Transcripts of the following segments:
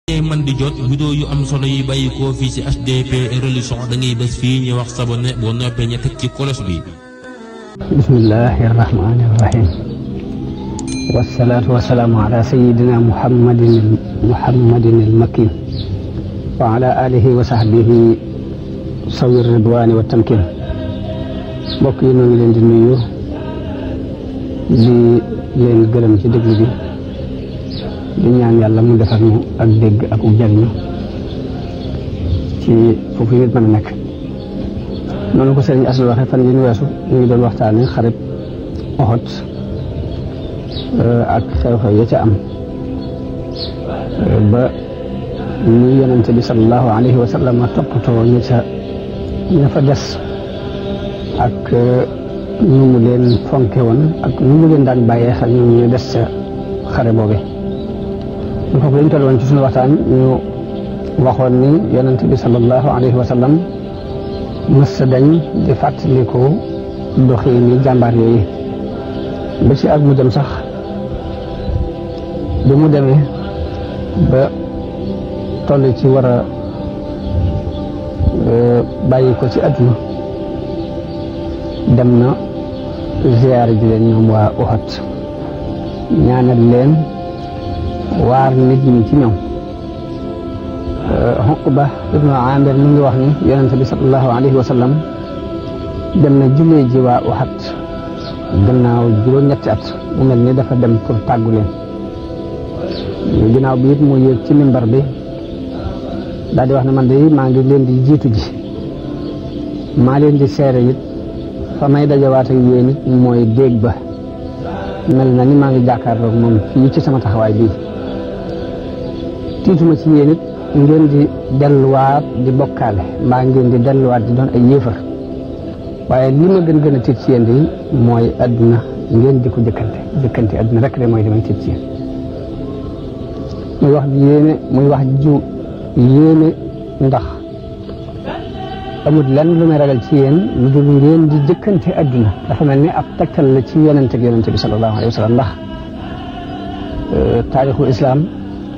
man di jot vidéo yu am solo yi bàyyi ko fii ci HDP Religion da ngay bés fii ñu wax sabone boo noppee ñu teg ci kolos bi. bismillahir rahmanir rahim wassalatu wassalamu ala sayyidina muhammadin al-makin wa ala alihi wa sahbihi sawir ridwani wa tamkin. mbokk yi ñoo ngi leen di nuyu di leen gërëm ci déglu bi di ñaan yàlla mu defal ñu ak dégg ak jariñu ci foofu nit mën a nekk. noonu ko sëriñ Aslu waxee fan yi ñu weesu ñu ngi doon waxtaane xarib Uhud ak xew-xew ya ca am ba ñu yonente bi sallallahu alayhi wa sallam toppatoo ña fa des ak nu mu leen fonke woon ak nu mu leen daan bàyyee xel ñu des ca xare boobe. ñu foofu lañu toll woon ci suñu waxtaan ñu waxoon ni yonente bi sallallahu alayhi wa sallam mës dañ di fàttaliku doxiini jàmbaar yooyu ba ci ak mu dem sax bi mu demee ba toll ci war a bàyyi ko ci àdduna dem na ziyaare ji leen ñoom waa Uhud ñaanal leen waar nit ñi ci ñoom. Uqba ibnu Amir mi ngi wax ni yonente bi sallallahu alayhi wa sallam dem na jullee ji waa Uhud gannaaw juróom-ñetti at mu mel ni dafa dem pour tàggu leen. ginnaaw bi it mu yéeg ci mimbar bi daal di wax ne man de maa ngi leen di jiitu ji maa leen di seere it fa may dajawaat ak yéen it mooy déeg ba mel na ni maa ngi jàkkaarloog moom fii ci sama taxawaay bii tiituma ci yéen it ngeen di delluwaat di bokkaale mbaa ngeen di delluwaat di doon ay yéefar waaye li ma gën a tiit ci yéen di mooy adduna ngeen di ko jëkkante adduna rek de mooy li may tiit ci yéen. muy wax ji yéene muy wax ju yéene ndax amul lenn lu may ragal ci yéen lu dul ngeen di jëkkante adduna dafa mel ni ab tegtal la ci yonente bi sallallahu alayhi wa sallam ndax taarixul islam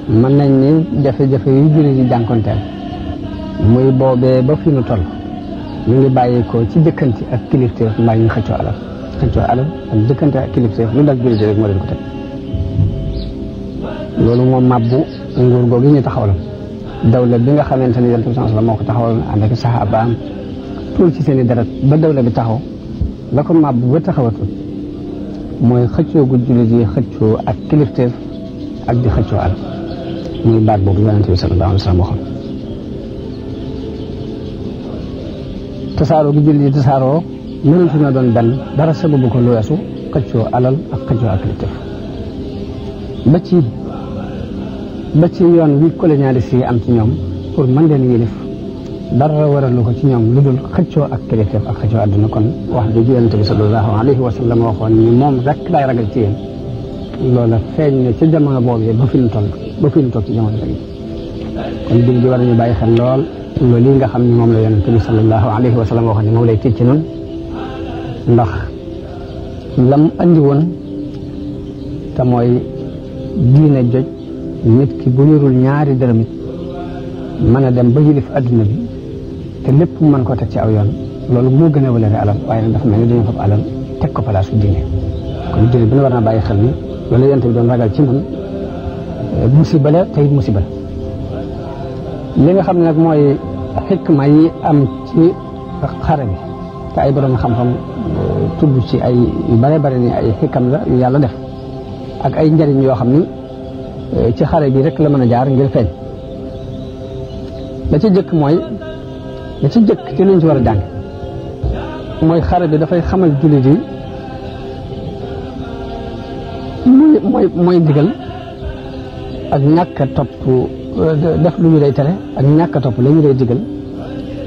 mën nañ ni jafe-jafe yu jullit yi jànkonteel muy boobee ba fi nu toll ñu ngi bàyyi ko ci jëkkante ak kilifteef mbaa ñu xëccoo alal ak jëkkante ak kilifteef lu dal jullit rek moo leen ko teg. loolu moom mabbu nguur googu ñu taxawal dawla bi nga xamante ne yonent bi sallallahu alayhi wa sallam moo ko taxawal ànd ak saxaabaam tuur ci seen i deret ba dawla bi taxaw la ko mabbu ba taxawatul mooy xëccoo gu jullit yi xëccoo ak kilifteef ak di xëccoo alal muy baat boobu yonent bi sallallahu alayhi wa sallam waxoon. tasaaroo gi jullit yi tasaaroo mënatu na doon benn dara sababu ko lu weesu xëccoo alal ak xëccoo ak kilifteef ba ci yoon wi colonialiste yi am ci ñoom pour mën leen yilif dara waralu ko ci ñoom lu dul xëccoo ak kilifteef ak xëccoo àdduna. kon wax jooju yonent bi sallallahu alayhi wa sallam waxoon ni moom rek laay ragal ci yéen loola feeñ ne ca jamono boobu ba fi ñu toog ci jamono léegi. kon bil bi war nañu bàyyi xel lool loolu yi nga xam ni moom la yonent bi sallallahu alayhi wa sallam waxoon ni moom lay tiit ci ñun ndax lam andi woon te mooy diine joj nit ki bu yorul ñaari dërëm it mën a dem ba yilif adduna bi te lépp mën ko teg ci aw yoon loolu moo gën a wëlëre alal waaye nag dafa mel ni dañoo fab alal teg ko palaasu diine. kon diine bi ñu war naa bàyyi xel ni loolu yonent bi doon ragal ci ñun musiba la tey musiba la. li nga xam ne nag mooy xikma yi am ci xare bi te ay borom xam-xam tudd ci ay yu bare ni ay xikam la yu yàlla def ak ay njariñ yoo xam ni ci xare bi rek la mën a jaar ngir feeñ. la ci jëkk ci luñ ci war a jàng mooy xare bi dafay xamal jullit yi mooy ndigal ak ñàkk a topp def lu ñu lay tere ak ñàkk a topp la ñu lay digal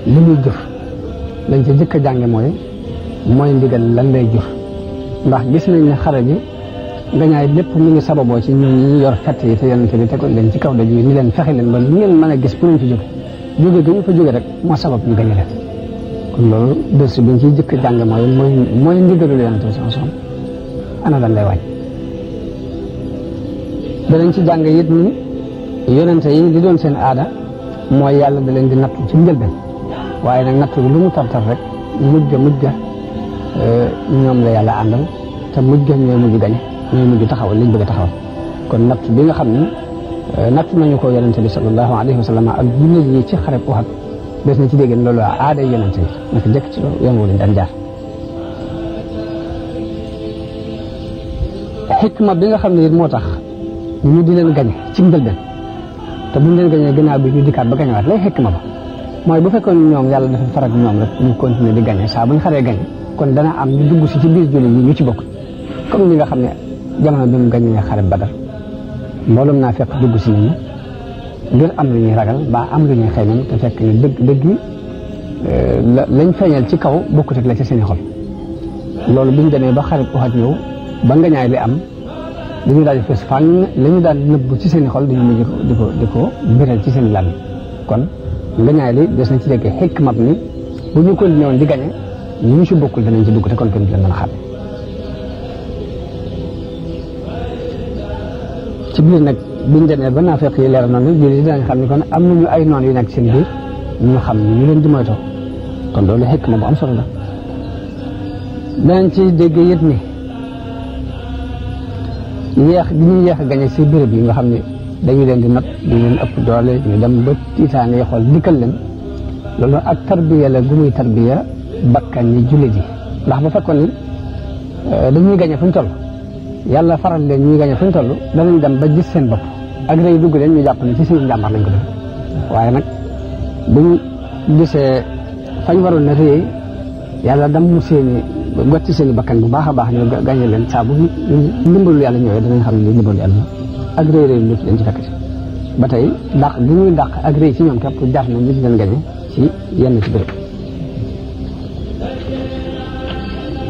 li ñuy jëf lañ ci jëkk a jànge mooy ndigal lan lay jëf. ndax gis nañ ne xare bi ngañaay lépp mu ngi sababoo ci ñun ñi yor fett yi te yonente bi tegoon leen ci kaw doj yi ni leen fexe leen ba lu ngeen mën a gis pour ñu fi jóge ga ñu fa jóge rek moo sabab ñu gañe leen. kon loolu dërs bi ñu ciy jëkk jàng mooy ndigalul yonente bi sallallahu alayhi wa sallam ana lan lay wàññi. danañ ci jàng it ni yonente yi li doon seen aada mooy yàlla da leen di nattu ci njëlbeen waaye nag nattu bi lu mu tar-tar rek mujj ga ñoom la yàlla àndal te mujj ga ñooy mujj gañe ñooy mujj taxawal liñ bëgg a taxawal kon natt bi nga xam ne natt nañu ko yonente bi sallallahu alayhi wa sallam ak jullit yi ci xareb Uhud des na ci dégg loolu aada yonente yi naka jëkk ci yoon wu leen daan jaar xikma bi nga xam ne it moo tax ñu di leen gañe ci njëlbeen te buñ leen gañee gannaaw bi ñu dikkaat ba gañewaat lay xikma ba mooy bu fekkoon ñoom yàlla dafa farak ñoom rek ñu continuer di gañe saa buñ xaree gañe kon dana am ñu dugg si ci biir jullit yi ñu ci bokk comme ñi nga xam ne jamono bi mu gañee xare Badar mboolum naa fekk dugg si nañu ngir am lu ñuy ragal ba am lu ñuy xeeñam te fekk ne dëgg lañ feeñal ci kaw bokkut ak la ci seeni xol loolu biñ demee ba xare Uhud ñëw ba ngañaay li am dañu daal di fës fànn la ñu daan nëbb ci seen i xol dañu mujj di ko biral ci seen i làmmiñ kon ngañaay li des na ci dégg xikma ni bu ñu ko ñëwoon di gañe ñu ci bokkul danañ ci dugg te kon kenn du leen mën a xam ci biir nag biñ demee ba naafeq yi leer noonu jullit yi dinañ xam ni kon am nañu ay noon yu nekk seen biir ñu xam ñu leen di moytoo kon loolu xikma bu am solo la danañ ci dégg yët ni yéex bi ñuy yéex a gañe si béréb yi nga xam ne dañu leen di not di leen ëpp doole ñu dem ba tiitaane yi xool dikkal leen loolu ak tarbiya la gu muy tarbiya bakkan yi jullit yi ndax bu fekkoon ni dañuy gañe fu ñu toll yàlla faral leen ñuy gañe fu ñu toll danañ dem ba gis seen bopp ak rëy dugg leen ñu jàpp ne ci seen njàmbar lañ ko def waaye nag buñ gisee fañ waroon na rëy yàlla dam mu seeni gotti seen i bakkan bu baax a baax ñu gañe leen saa bu ndimbalu yàlla ñëwee danañ xam ne li ndimbalu yàlla ak rëy rëy lu ci leen ci fekk ba tey dàq gi ñuy dàq ak rëy ci ñoom képp jar na ñu di leen gañe ci yenn ci béréb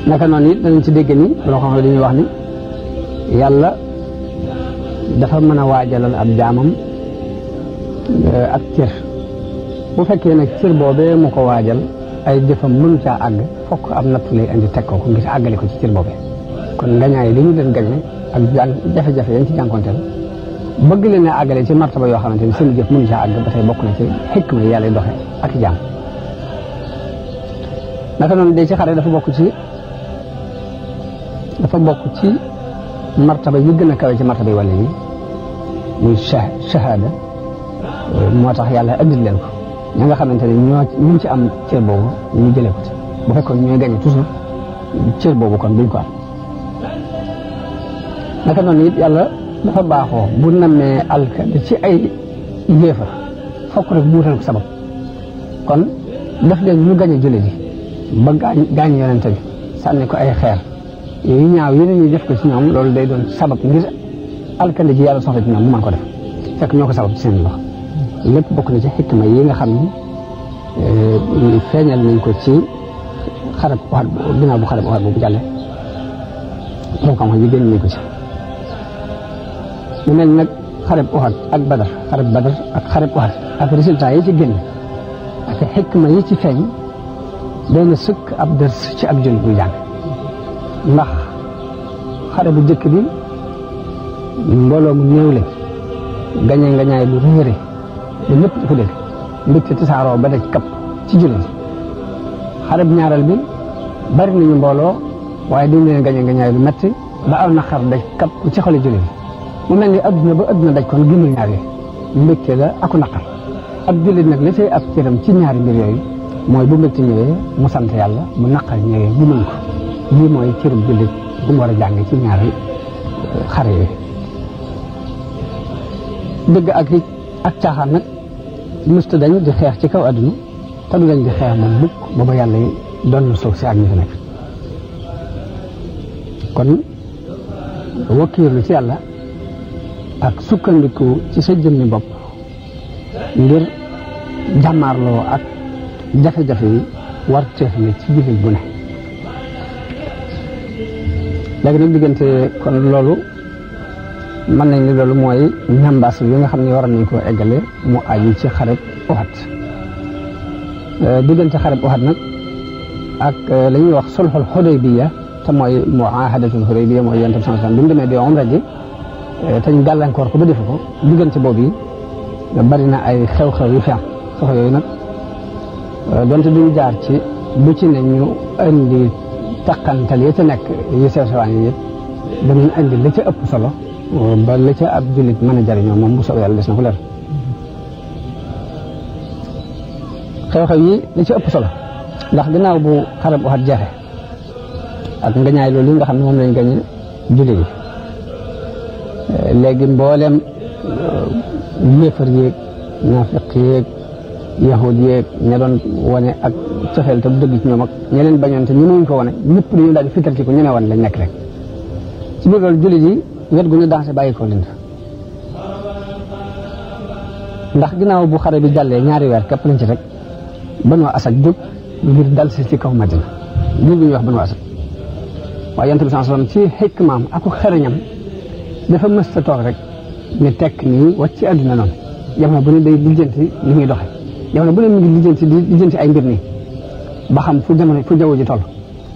naka noonu it danañ ci dégg ni loo xam ne dañuy wax ni yàlla dafa mën a waajalal ab jaamam ak cër bu fekkee nag cër boobee mu ko waajal ay jëfam mënu caa àgg fokk am nattu lay indi teg ko ngir àggale ko ci cër boobee kon ngañaay li ñu leen gañe ak jafe-jafe yañ ci jànkonteel bëgg leen a àggale ci martaba yoo xamante ni seen jëf mënu caa àgg ba tey bokk na ci xikma yi yàlla doxe ak jaam naka noonu day ci xare dafa bokk ci martaba yi gën a kawe ci martaba yi wala yi muy shahada moo tax yàlla andil leen ko ñi nga xamante ne ñu ci am cër boobu ñu jëlee ko ci bu fekkoon ñooy gañe toujours cër boobu kon duñ ko am naka noonu it yàlla dafa baaxoo bu nammee alkade ci ay yéefar fokk rek mu wutal ko sabab kon def leen ñu gañe jële ji ba gaañ yonente bi sànni ko ay xeer yu ñaaw yeneen ñi def ko ci ñoom loolu day doon sabab ngir alkande ji yàlla soxla ci ñoom mu mën ko def fekk ñoo ko sabab ci seen loxo lépp bokk na ci xikma yi nga xam ne feeñal nañ ko ci xarab Uhud ginnaaw bu xarab Uhud boobu jàlle boo xam yi génn nañ ko ci mu mel nag xarab Uhud ak Badar ak xarab Uhud ak résultat yi ci génn ak xikma yi ci feeñ doy na sëkk ab dërs ci ab jullit buy jàng ndax xare bu jëkk bi mbooloo mu néew lañ gañe ngañaay lu réere ba ñëpp di ko dégg mbégte tasaaroo ba daj kapp ci jullit xare bu ñaareel bi bari nañu mbooloo waaye dañ leen gañe ngañaay lu metti ba aw na xar daj kapp ci xoli jullit mu mel ni adduna ba adduna daj kon génnul ñaar yooyu mbégte la aku naqar ab jullit nag la say ab cëram ci ñaari mbir yooyu mooy bu mbégte ñëwee mu sant yàlla bu naqar ñëwee mu mën ko lii mooy cërub jullit bu mu war a jàng ci ñaari xare yooyu dëgg ak caaxaan nag mësta dañ di xeex ci kaw adduna te du dañ di xeex moom mukk booba yàlla doon na suuf si ak ñi fi nekk kon wakkiirlu ci yàlla ak sukkandiku ci sa jëmmi bopp ngir jàmmaarloo ak jafe-jafe yi war teef ne ci jullit bu ne léegi nag diggante kon loolu mën nañ ni loolu mooy ñambaas yi nga xam ne war nañ koo eggale mu aju ci xareb Uhud diggante xareb Uhud nag ak la ñuy wax sulhul Hudaybiya te mooy muahadatul Hudaybiya mooy yonent bi sallallahu alayhi wasallam bi mu demee di umra ji te ñu gàllankoor ko ba defu ko diggante boobu yi bari na ay xew-xew yu fi am xew yooyu nag donte duñ jaar ci bu ci ne ñu indi taqantal yi ca nekk yu sew sewaan yi yëpp danañ indi la ca ëpp solo ba la ca ab jullit mën a jariñoo moom bu soobee yàlla des na ko leer xew-xew yi la ca ëpp solo ndax ginnaaw bu xarab waxat jeexe ak ngañaay loolu yi nga xam ne moom lañ gañe jullit yi léegi mboolem yéefar yéeg naafiq yéeg yahud yéeg ña doon wane ak cofeel te dëgg ci ñoom ak ña leen bañoon te ñemewuñ ko wane ñëpp dañu daal di fital ci ko ñeme wan lañ nekk rek ci biir loolu jullit yi wet gu ñu dansé bàyyi ko leen ndax ginnaaw bu xare bi jàllee ñaari weer képp lañ ci rek Banu Asad jóg ngir dal si ci kaw Madina ngir bi ñuy wax Banu Asad waaye Yonent bi sallallahu alayhi wasallam ci xikmaam ak xereñam dafa mës a toog rek ne tekk nii wàcc ci àdduna noonu jamono bu ne day lijjanti li muy doxe jamono bu ne mu ngi lijjanti ay mbir nii ba xam fu jaww ji toll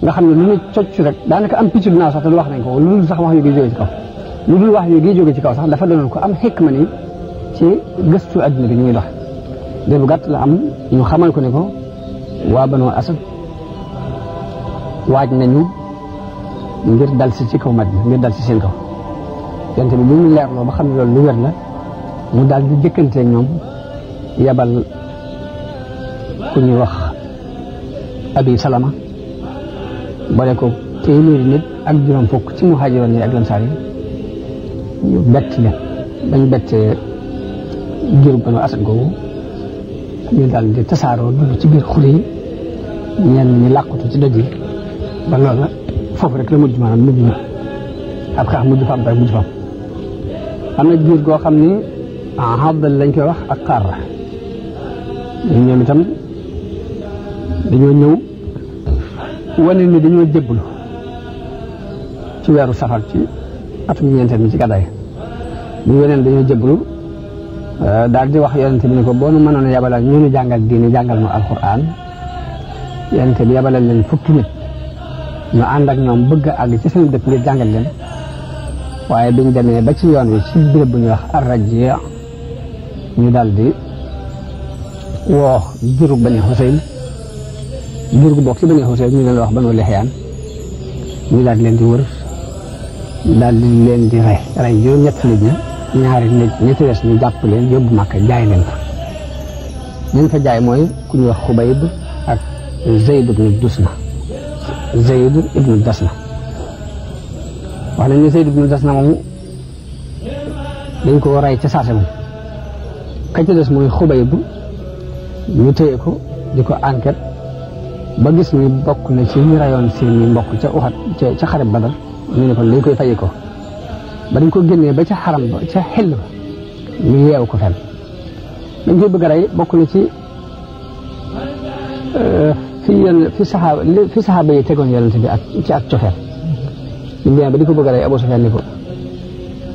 nga xam ne lu ñu cocc rek daanaka am picc dinaa sax te lu wax nañ ko lu dul sax wax yu gi jóge ci kaw lu dul wax yu gi jóge ci kaw sax dafa doonoon ko am xikma nii ci gëstu àdduna bi ñu muy doxe de bu gàtt la am ñu xamal ko ne ko waa Banu Asad waaj nañu ngir dal si ci kaw Madina ngir dal si seen kaw Yonent bi ñu leerloo ba xam ne loolu lu wér la mu daal di jëkkante ñoom yabal ku ñuy wax Abi Salama boole ko téeméeri nit ak juróom fukk ci muhaajiroon yi ak lansaar yi ñu bett leen bañ bettee giiru Banu Asad googu ñu daal di tasaaroo dugg ci biir xur yi ñenn ñi làqatu ci doj yi ba loolu la foofu rek la mujj maanaam mujj na ab xeex mujj fa am rek mujj fa am na giir goo xam ni Abdal lañ koy wax ak Qarra ñoom itam dañoo ñëw wane ni dañoo jébbalu ci weeru safar ci atum ñeenteel mi ci gàddaay bu weneen dañoo jébbalu daal di wax yonent bi ni ko boo nu mënoon a yabalal ñu nu jàngal diine jàngal nu alquran yonent bi yabalal leen fukki nit ñu ànd ak ñoom bëgg a àgg ci seen dëkk ngir jàngal leen waaye biñ demee ba ci yoon wi ci béréb bu ñuy wax Ar-Rajji ñu daal di woo juru Bani Husayn jur gu bokk ci Bani Husayn ñu leen wax Banu Lihyaan ñu daal di leen di wër daal di leen di rey juróom-ñett nit ña ñaari nit ñi ci des ñu jàpp leen yóbbu Makka jaay leen fa ñu fa jaay mooy ku ñuy wax Xubayb ak Zayd ibnu Dasna wax nañ ne Zayd ibnu Dasna moomu dañ ko rey ca saase moom ka ci des mooy Xubayb ñu téye ko di ko enquête ba gis ni bokk na ci ñu rayoon seeni mbokk ca Uhud ca xare Badar ñu ne kon dañ koy fayee ko ba dañ ko génnee ba ca xaram ba ca xel ba ñu yeew ko fenn dañ koy bëgg a rey bokk na ci fi saxaaba yi tegoon yonent bi ak ci ak cofeel ñu demee ba di ko bëgg a rey Abu Sufyaan ni ko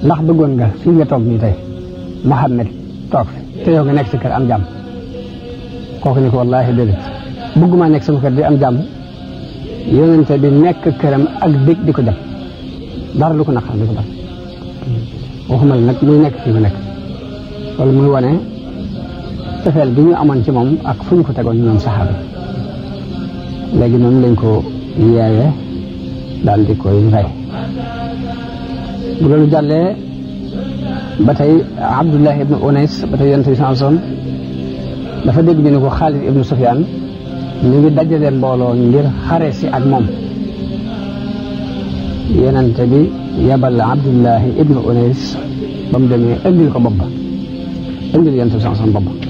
ndax bëggoon nga fii nga toog nii tey Muhammad toog fi te yow nga nekk sa kër am jàmm kooku ni ko wallaahi déedéet bëgguma nekk sama kër di am jàmm yonent bi nekk këram ak dégg di ko jam dara lu ko naqar di ko dal waxuma la nag muy nekk fii mu nekk loolu muy wane cofeel bi ñu amoon ci moom ak fu ñu ko tegoon ñoom saxaaba léegi noonu lañ ko yeewee daal di koy rey bu loolu jàllee ba tey Abdullah ibnu Unays ba tey yonent bi sallallahu alayhi wasallam dafa dégg ñu ne ko Xaalid ibnu Sufyaan ñu ngi dajale mbooloo ngir xare si ak moom yonent bi yabal Abdullah ibnu Unays ba mu demee indil ko bopp ba indil yonent bi sallallahu alayhi wasallam bopp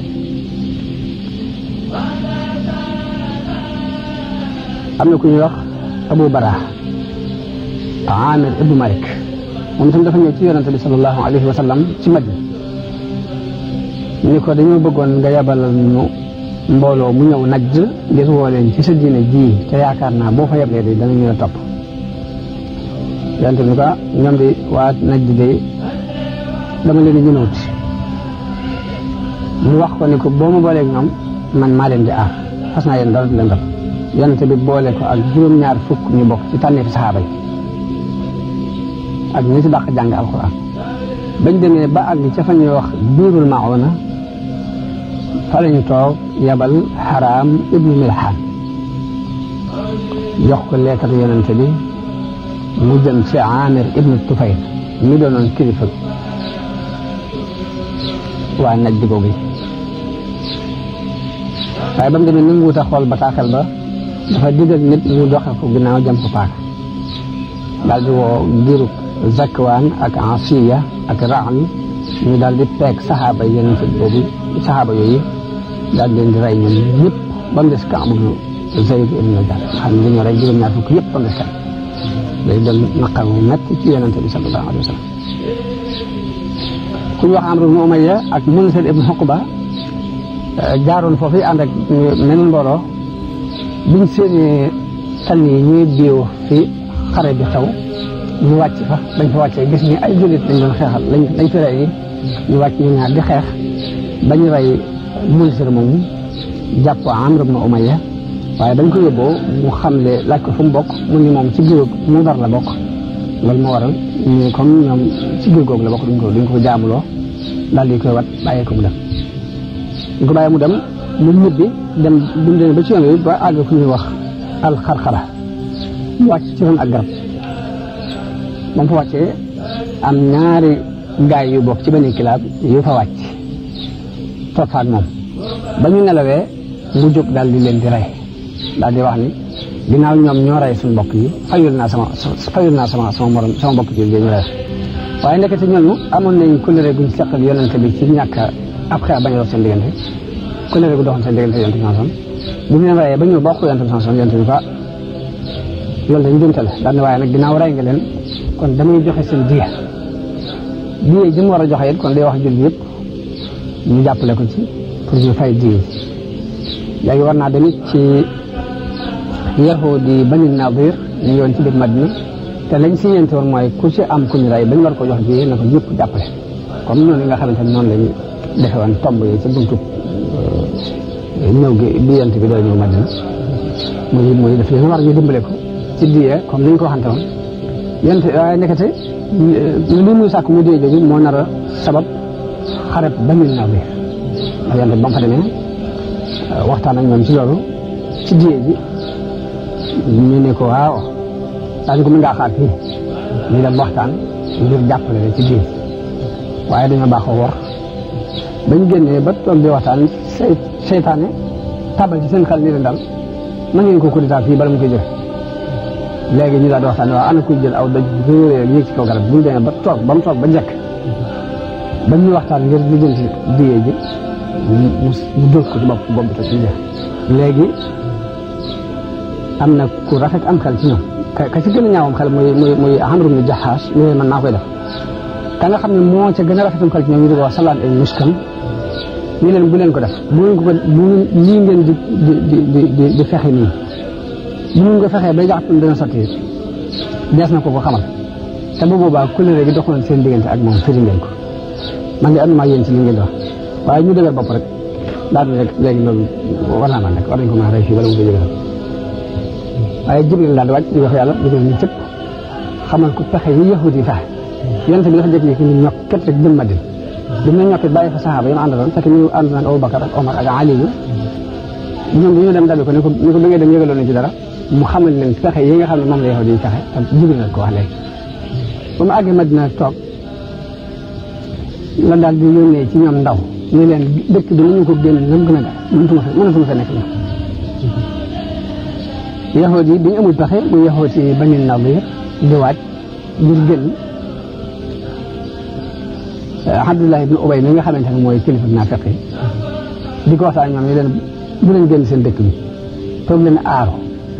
ba am na ku ñuy wax Abu Barah Amir ibnu Malik moom itam dafa ñëw ci yonent bi sallallahu alayhi wa sallam ci Madina ni ko dañoo bëggoon nga yabalal ñu mbooloo mu ñëw Najd ngir woo leen ci sa diine ji te yaakaar naa boo fa yeblee de danañu la topp yonent bi ko ñoom di waa Najd de dama leen di ñëwut mu wax ko ni ko boo ma booleeg ñoom man maa leen di aar fas naa yéen dara du leen dal yonent bi boole ko ak juróom-ñaar fukk ñu bokk ci tànneefi saxaaba yi ak ñi ci dàq jàng alxuraan bañ demee ba àgg ca fa ñuy wax biirul mauna fa la ñu toog yabal Haram ibnu Milhan jox ko leetar yonente bi mu jëm ci Amir ibnu Tufayl mi doonoon kilifa waa Najd googu waaye ba mu demee ni mu wut a xool bataaxal ba dafa digal nit mu doxe ko ginnaaw jëm ko paaka daal di woo giru Zakwaan ak Asiya ak Raam ñu daal di peeg saxaaba yonente boobu saxaaba yooyu daal di leen di rey ñoom ñëpp ba mu des Kaab ibnu Zayd ibnu Jahl xam ne dañoo rey juróom-ñaar fukk yëpp ba mu des kan day doon naqar mu metti ci yonente bi sallallahu alayhi wa sallam ku ñu wax Amru ibnu Umayya ak Munzir ibnu Uqba jaaroon foofu ànd ak meneen mbooloo biñ séenee tànn yi ñuy biiw fi xare bi xew ñu wàcc fa dañ fa wàccee gis ni ay jullit lañ doon xeexal lañ fi rey ñu wàcc ñu ñaar di xeex bañu rey Munzir moomu jàpp Amru ibnu Umayya waaye dañ ko yóbboo mu xamle laaj ko fu mu bokk mu ni moom ci giir Mudar la bokk loolu moo waral ñu comme ñoom ci giir googu la bokk duñ ko jaamuloo daal di koy wat bàyyee ko mu dem ñu ko bàyyee mu dem mu ñibbi dem bu mu demee ba ci yoon wi ba àgg fu ñuy wax alxarxara mu wàcc ci ron ak garab ba mu fa wàccee am ñaari gaay yu bokk ci benn kilaab yu fa wàcc toog fa ak moom ba ñu nelawee mu jóg daal di leen di rey daal di wax ni ginnaaw ñoom ñoo rey suñu mbokk yi fayul naa sama morom sama mbokk ji ñu rey waaye ndekete ñooñu amoon nañ kóllëre guñ seqal yonente bi ci ñàkk ab xeex bañ a dox seen diggante kóllëre gu doxoon seen diggante yonente bi sanson bu ñu leen reyee ba ñëw bokk yonente bi sanson yonente bi fa loolu dañ jëntale daal ne waaye nag ginnaaw rey nga leen kon damay joxe seen diya ji mu war a joxe it kon day wax jul bi yëpp ñu jàppale ko ci pour ñu fay diye léegi war naa demit ci yahudi Bani Nadir ñu yoon ci biir Madina te lañ si yéente woon mooy ku ci am ku ñu rey bañ war ko jox diye na ko ñëpp jàppale comme noonu nga xamante ne noonu lañu defe woon tomb yi ci buntu ñëw gi bi yent bi doon ñëw Madina muy daf leen war ñu dimbale ko ci diye comme ni ñu ko waxante woon yent waaye nekkate li muy sàkk mu diye jooju moo nar a sabab xareb Bani Nadir ndax yent ba mu fa demee waxtaan ak ñoom ci loolu ci diye ji ñu ne ko waaw daal di ko mën ngaa xaar fii ñu dem waxtaan ngir jàppale la ci diye waaye dañoo baaxoo war bañ génnee ba toog di waxtaan seytaane tabal ci seen xel ni leen daal na ngeen ko kuditaa fii bala mu koy jëf léegi ñu daal di waxtaan waaw ana kuy jël aw doj réeréer yéeg ci kaw garab bu ñu demee ba mu toog ba njëkk ba ñuy waxtaan ngir lijjanti diye ji mu dóor ko ci bopp bi te ci jeex léegi am na ku rafet am xel ci ñoom ka ci gën a ñaawam xel muy Amru ibn Jahash ñu ne man naa koy def ka nga xam ne moo ca gën a rafetam xel ci ñoom ñu di ko wax Salaan ibn Mushkam ñu leen bu leen ko def bu lii ngeen di fexe nii bu ngeen ko fexee ba jàpp dana sotti dees na ko xamal te bu boobaa kóllëre gi doxoon seen diggante ak moom firi ngeen ko man de am na yéen ci li ngeen di wax waaye ñu dëgër bopp rek daal di rek léegi loolu war naa man rek war nañ ko mën a rey fii wala mu koy jóge waaye Jibril daal di wàcc di wax yàlla di ñu cëpp xamal ko pexe yi yahud yi fexe yonent bi dafa jékki-jékki ni ñokket rek jëm Madina dam na ñokket bàyyi fa saxaaba yi mu àndaloon fekk ñu àndoon ak Abubakar ak Omar ak Ali ñoom dañoo dem dabi ko ni ko bi ngay dem yëgaloon nañ ci dara mu xamal leen pexe yi nga xam ne moom la yahud yi fexe te Jibril na ko wax léegi ba mu àggee Madina toog la daal di yónnee ci ñoom ndaw ñu leen dëkk bi nañu ko génn nam gën a gaaw mënatuma fa nekk ñoom yahud yi bi ñu amul pexe muy yahud ci Bani Nadir di waaj ngir génn Abdullah ibn Ubay mi nga xamante ne mooy kilifa naafiq yi di ko waxtaan ñoom ñu leen bu leen génn seen dëkk bi toog leen aaro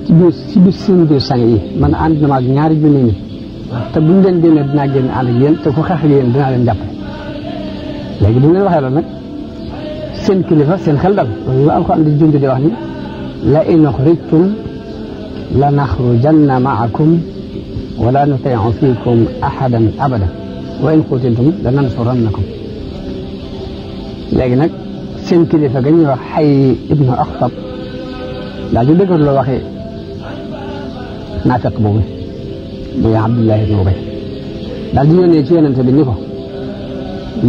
ci biir seen biir sang yi man ànd na ma ak ñaari junni nit te buñ leen génnee dinaa génn ànd ak yéen te ku xeex ak yéen dinaa leen jàppale léegi bu ñu leen waxee loolu nag seen kilifa seen xel dal loolu la Alxuraan di junj di wax ni la in uxrijtum la naxrujanna maakum wala nutiicu fiikum ahadan abada wa in qutiltum la nansurannakum léegi nag seen kilifa ga ñuy wax Hayy ibnu Akhtab daal di dëgër loo waxee naafiq boobu muy Abdullah ibnu Ubay daal di yónnee ci yonente bi ni ko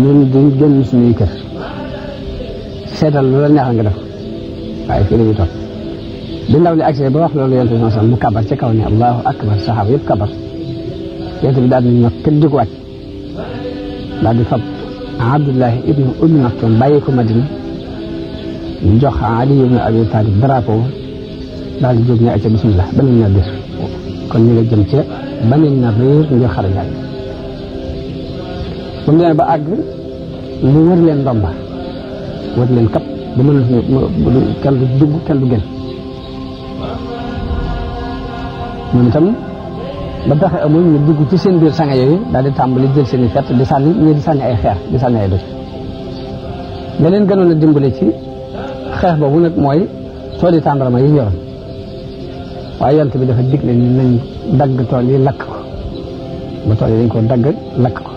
ñun duñ génn suñuy kër seetal lu la neexal nga def waaye fii la ñuy toog bi ndaw li agsee ba wax loolu yonent bi sallam mu kabar ci kaw ne allahu akbar saxaaba yëpp kabar yonent bi daal di ñëw kër di ko wàcc daal di fab Abdullahi ibnu Ummi Maktum bàyyi ko Madina jox Ali ibnu Abi Talib drapeau daal di jóg ne acca bismillah Bani Nadir kon ñu nga jëm ca Bani Nadir ngir xare Yàlla ba mu demee ba àgg mu wër leen ndomba wër leen kap ba mën kenn du dugg kenn du génn moom itam ba taxe amul ñu dugg ci seen biir sanga yooyu daal di tàmbali jël seen i fett di sànni ñii di sànni ay xeer di sànni ay doj la leen gënoon a dimbale ci xeex boobu nag mooy tooli tàndarma yi yoroon waaye yonent bi dafa digle ni nañ dagg tool yi lakk ko ba tool yi dañ ko dagg lakk ko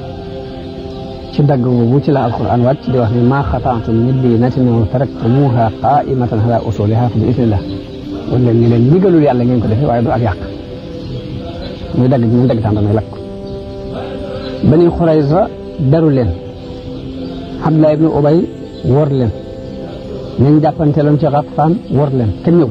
ci dagg boobu ci la alquran wàcc di wax ni maa xata'tum min liinatin aw taraktumuuha qaa'imatan ala usuulihaa fa bi idnillah wala ñu leen ndigalul yàlla ngeen ko defee waaye du ak yàq muy dagg ñu dagg tàndarma lakk ko Bani Xurayza daru leen Abdullah ibnu Ubay wor leen nañ jàppanteeloon ci Ghatfaan wor leen kenn ñëw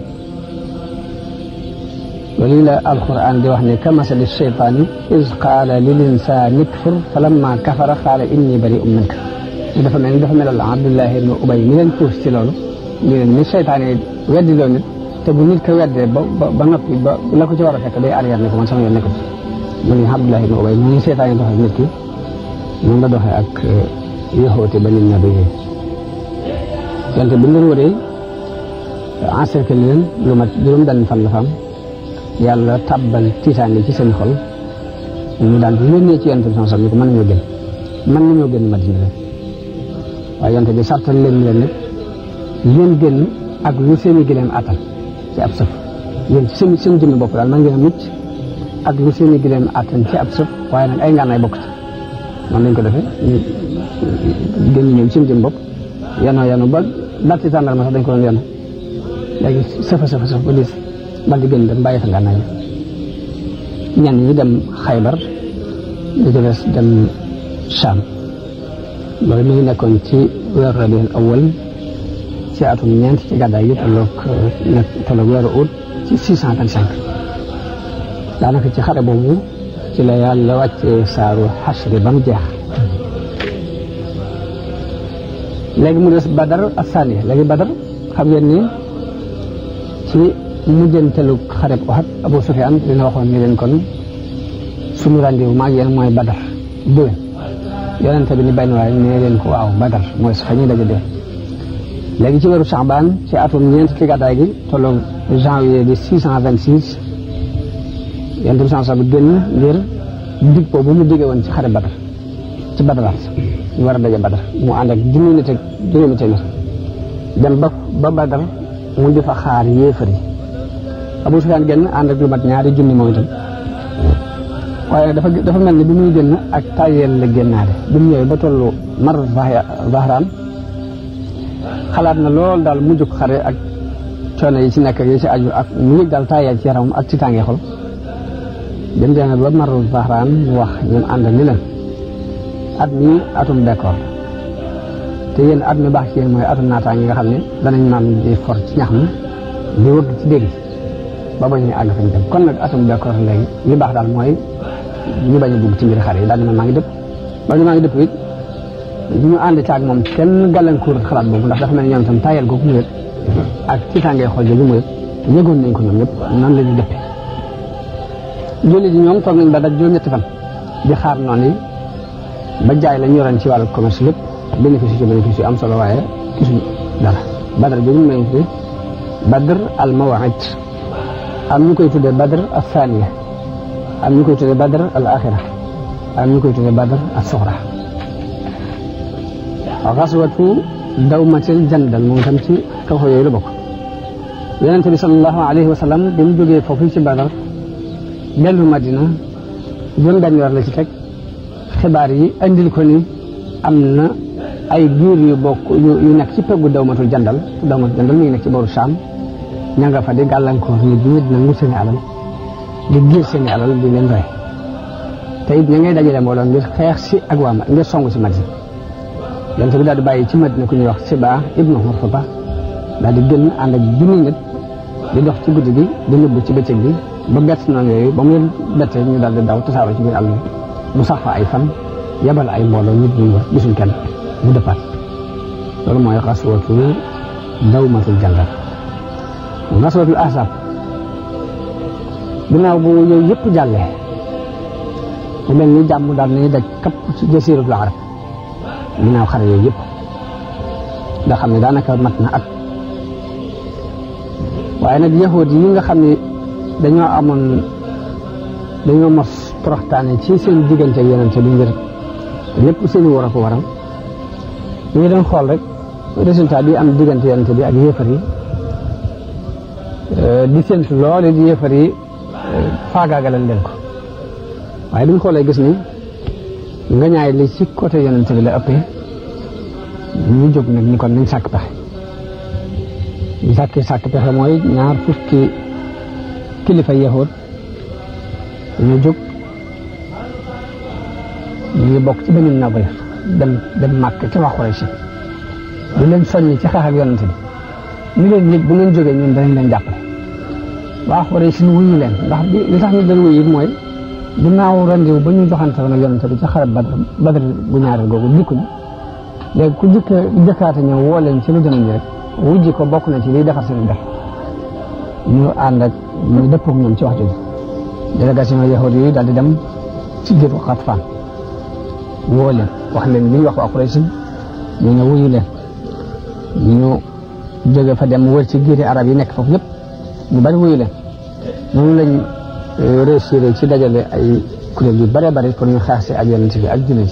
loolu la alquran di wax ne kamasali shaytaani iz qaala lil insaani kfur falamma kafara qaala inni bari'un minka dafa mel ni dafa melal Abdullah ibnu Ubay mi leen puus ci loolu ñu leen ni seytaane weddi loo nit te bu nit ko weddee ba noppi ba la ko ci war a fekk day arrière ne ko man sama yoon nekk mu ne Abdullah ibn Ubay mu ngi seytaane doxee nit ki noonu la doxee ak yaxoote Bani Nadir wante bi mu leen wëree encercler leen lu mat juróom benn fan la fa am yàlla tabbal tiitaange ci seen xol ñu daal di yónnee ci yonent bi sallallahu alayhi wasallam ni ko mën nañoo génn Madina rek waaye yonent bi sartal leen nag yéen génn ak lu seen i gileem attan ci ab sëf yéen ci seen jëmmi bopp daal man ngeen a mucc ak lu seen i gileem attan ci ab sëf waaye nag ay ngànnaay bokk ci noonu lañ ko defee ñu génn ñoom seen jëmmi bopp yanu ba daal ci tàndarma sax dañ ko doon yanu léegi sëf ba diis daal di génn dem bàyyi fa ngànnaay ñenn ñi dem Xaybar di ci des dem Sham loolu mi ngi nekkoon ci weeru Rabiul Awwal ci atum ñeent ci gàddaay yi tolloog weeru août ci 625 daanaka ci xare boobu ci la yàlla wàccee saaru Xasri ba mu jeex léegi mu des Badar ak Saniya léegi Badar xam ngeen ni ci mujjantelu xareb Uhud Abu Sufyaan dina waxoon ni leen kon suñu rendez-vous maag yéen mooy Badar déwén yonente bi ni benn waaye nee leen ko waaw Badar mooy fa ñuy daje dee léegi ci weeru Saabaan ci atum ñeent ci gàddaay gi tolloog janvier di 626 yonente bi sansa bi génn ngir dig boobu mu digge woon ci xare Badar ci Badaraat ñu war a daje Badar mu ànd ak junni nit ak juróomi téeméer dem ba Badar mu di fa xaar yéefar yi Abu Sufyaan génn ànd ak lu mat ñaari junni moom itam waaye dafa mel ni bi muy génn ak tayel la génnaale bi mu ñëwee ba tollu Mar Zahraan xalaat na lool daal mu jóg xare ak coono yi ci nekk yi ci aju ak mu yëg daal tayel ci yaramam ak ci tàngee xol dem demee ba Mar Zahraan mu wax ñoom ànd ni leen at mi atum bekkoor te yéen at mi baax ci yéen mooy atum naataange nga xam ne danañ naan di for ci ñax mi di wëgg ci dégg ba bañ a àgg fañ dem kon nag atum bekkoor léegi li baax daal mooy ñu bañ a dugg ci mbiri xare yi daal di maa ngi dëpp ba maa ngi dëpp it ñu ànd ci ak moom kenn gàllankoor xalaat boobu ndax dafa mel ni ñoom itam tayel googu mu yëg ak ci tàngee xol jooju mu yëg yëgoon nañ ko ñoom ñëpp nan la ñu dëppee jullit yi ñoom toog nañ ba daj juróom-ñetti fan di xaar noonu yi ba jaay la ñu yoroon ci wàllu commerce lépp bénéfice yu am solo waaye gisuñ dara Badar bi ñu may fi Badr al Maw'id am ñu koy tuddee Badr al Thaniya am ñu koy tuddee Badr al Axira am ñu koy tuddee Badr al Suxra xaswatu Dawmatil Jandal moom itam ci kaw yooyu la bokk Yonent bi sallallahu alayhi wa sallam bi mu jógee foofu ci Badar dellu Madina juróom benn weer la ci teg xibaar yi andil ko ni am na ay giir yu bokk yu nekk ci peggu Dawmatul Jandal mi ngi nekk ci booru Saam ña nga fa di gàllankoor nit ñi dina ngu seeni alal di giir seeni alal di leen rey te it ña ngay dajale mbooloo ngir xeex si ak waa ngir songu si Madina yonent bi daal di bàyyi ci Madina ku ñuy wax Sibaa ibnu Hurfuta daal di génn ànd ak junni nit di dox ci guddi gi di nëbbu ci bëccëg bi ba bett noonu yooyu ba mu bettee ñu daal di daw tasaaroo ci biir àll bi mu sax fa ay fan yabal ay mbooloo nit ñu wër gisuñ kenn mu dëppaat loolu mooy xaswatu dawmatul jandal xaswatul ahzab ginnaaw bu yooyu yëpp jàllee mu mel ni jàmm daal nañu daj kapp ci jasiratul arab ginnaaw xare yooyu yëpp nga xam ne daanaka mat na at waaye nag yahuud yi nga xam ne dañoo mos toroxtaane ci seen diggante ak yonente bi ngir lépp seen war a ko waral ñu ngi doon xool rek résultat bi am diggante yonente bi ak yéefar yi di séntu loolu di yéefar yi faagaagalal leen ko waaye duñ xoolee gis ni nga ñaay li ci côté yonente bi la ëppee ñu jóg nag ni kon nañ sàkk pexe ñu sàkk pexe mooy ñaar fukki kilifa yahuud ñu jóg ñu ngi bokk ci Banu Nadir dem màkk ci waa Quraysh di leen soññ ci xeex ak yonente bi ñu leen nit bu ngeen jógee ñun danañ leen jàppale waa Quraysh ñu wuyu leen ndax li tax ñu doon wuyu it mooy ginnaaw rendiw ba ñu joxante woon ak yonente bi ci xarab Badr bu ñaareel googu dikkuñ léegi ku jëkkaate ñëw woo leen ci lu demee nii rek wujji ko bokk na ci liy defar seen def ñu ànd ak ñu dëppoo ak ñoom ci wax jooju délégation yahuud yi daal di dem ci géetu Xatfaan woo leen wax leen li ñu wax waa Quraysh ñu ne wuyu leen ñu jóge fa dem wër ci giiri arab yi nekk foofu yëpp ñu bari wuyu leen noonu lañ réussir ci dajale ay kuréel yu bare bari pour ñu xeex si ak yonent bi ak jullit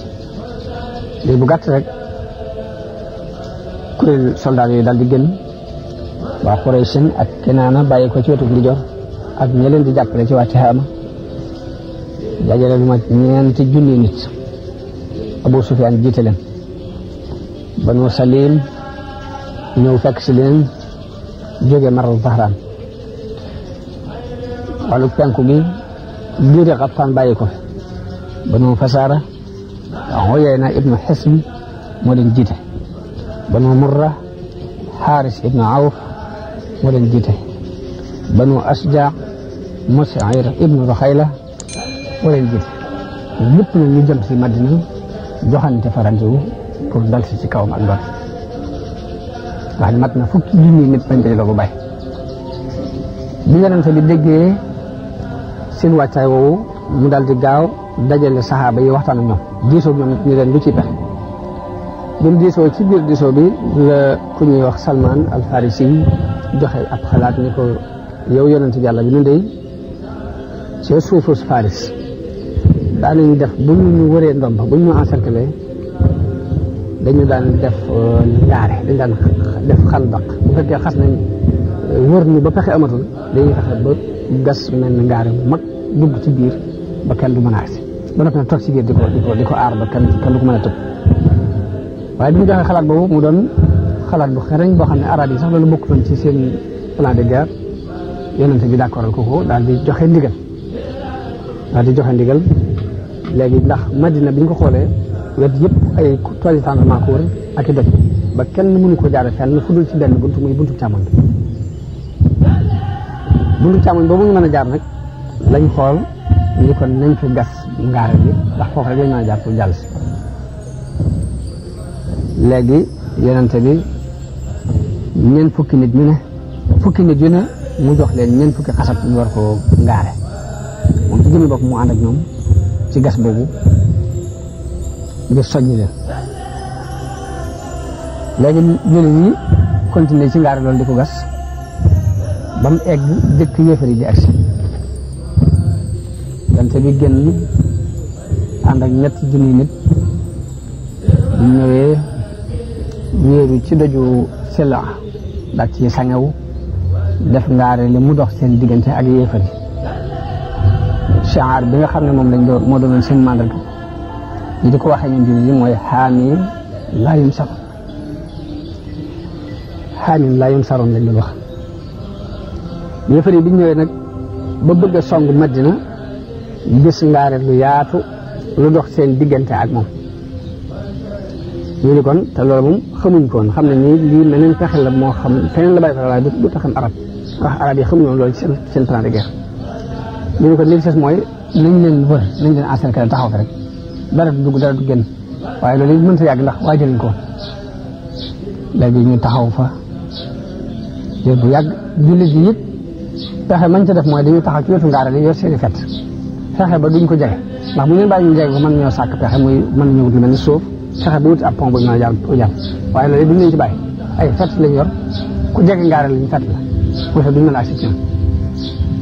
yi léegi bu gàtt rek kuréel soldat yooyu daal di génn waa Quraysh ak Kinaana bàyyi ko ci wetu ndijoor ak ñi leen di jàppale ci waa Tihaama dajale lu mat ñeenti junni nit Abu Sufyaan jiite leen Banu Salim ñëw fekk si leen jóge Maral Zahraan wàllu penku gi giiri Xatfaan bàyyi ko fi Banu Fasaara Uyayna ibnu Hisn moo leen jiite Banu Murra Xaaris ibnu Awf moo leen jiite Banu Asja Mus'ir ibnu Ruxayla moo leen jiite ñëpp nag ñu jëm si Madina joxante fa rendez-vous pour dal si ci kawam ak doon wax mat na fukki junni nit bañ daje la ko bàyyi bi yonente bi déggee seen wàccaay woowu mu dal di gaaw dajale saxaaba yi waxtaan ak ñoom diisoo ñoom ñu leen lu ci pexe bi mu diisoo ci biir diisoo bi la ku ñuy wax Salman al Farisi joxe ab xalaat ni ko yow yonente bi yàlla bi nu dey ci suufu Faris daanañu def bu ñu wëree ndomba bu ñu encercler dañu daan def ngaare dañu daan def xandaq bu fekkee xas nañ wër ñu ba pexe amatul dañuy fexe ba gas mel ni ngaare bu mag dugg ci biir ba kenn du mën a agsi ba noppi nag toog ci biir di ko aar ba kenn du ko mën a tëb waaye bi ñu joxee xalaat boobu mu doon xalaat bu xereñ boo xam ne arab yi sax loolu bokkutoon ci seen plan de guerre yonente bi d'accordal ko daal di joxe ndigal léegi ndax Madina bi ñu ko xoolee wet yëpp ay tool yi tànn ko wër ak i doj ba kenn mënu ko jaare fenn fu dul ci benn buntu muy buntu càmmoñ boobu ñu mën a jaar nag lañ xool ni kon nañ fi gas ngaare bi ndax foofu rek lañ mën a jaar pour jàll si léegi yonente bi ñeent fukki nit yu ne mu jox leen ñeent fukki xasab ñu war ko ngaare moom ci jëmmi bopp mu ànd ak ñoom ci gas boobu ngir soññi leen léegi jullit ñi continuer ci ngaare loolu di ko gas ba mu egg jëkk yéefar yi di agsi yonente bi génn ànd ak ñetti junni nit bu ñëwee wéeru ci doju Sila daal ci sangewu def ngaare li mu dox seen diggante ak yéefar yi shaar bi nga xam ne moom lañ doon moo doonoon seen màndarga ñi di ko waxee ñun jullit yi mooy xaamim laa yunsaroon lañ doon wax yéefar yi bi ñu ñëwee nag ba bëgg a song Madina gis ngaare lu yaatu lu dox seen diggante ak moom ñu ni kon te loolu moom xamuñ ko woon xam ne nii lii meneen pexe la moo xam feneen la bàyyi fa waaye du taxam arab wax arab yi xamuñu woon loolu ci seen plan de guerre ñu ni kon li des mooy nañ leen wër nañ leen encercler taxaw fi rek dara du dugg dara du génn waaye loolu it mënta yàgg ndax waajaluñ ko léegi ñu taxaw fa jël bu yàgg jullit yi it pexe mañ ca def mooy dañuy taxaw ci wetu ngaara li yor seeni fett fexe ba duñ ko jege ndax bu ñu leen bàyyi ñu jege ko mën ñoo sàkk pexe muy mën nañu wut lu mel ni suuf fexe ba wuti ab pont bu ñu mën a jàll waaye loolu duñ leen ci bàyyi ay fett lañ yor ku jege ngaara li ñu fett la bu fexe duñ mën a agsi ci ñoom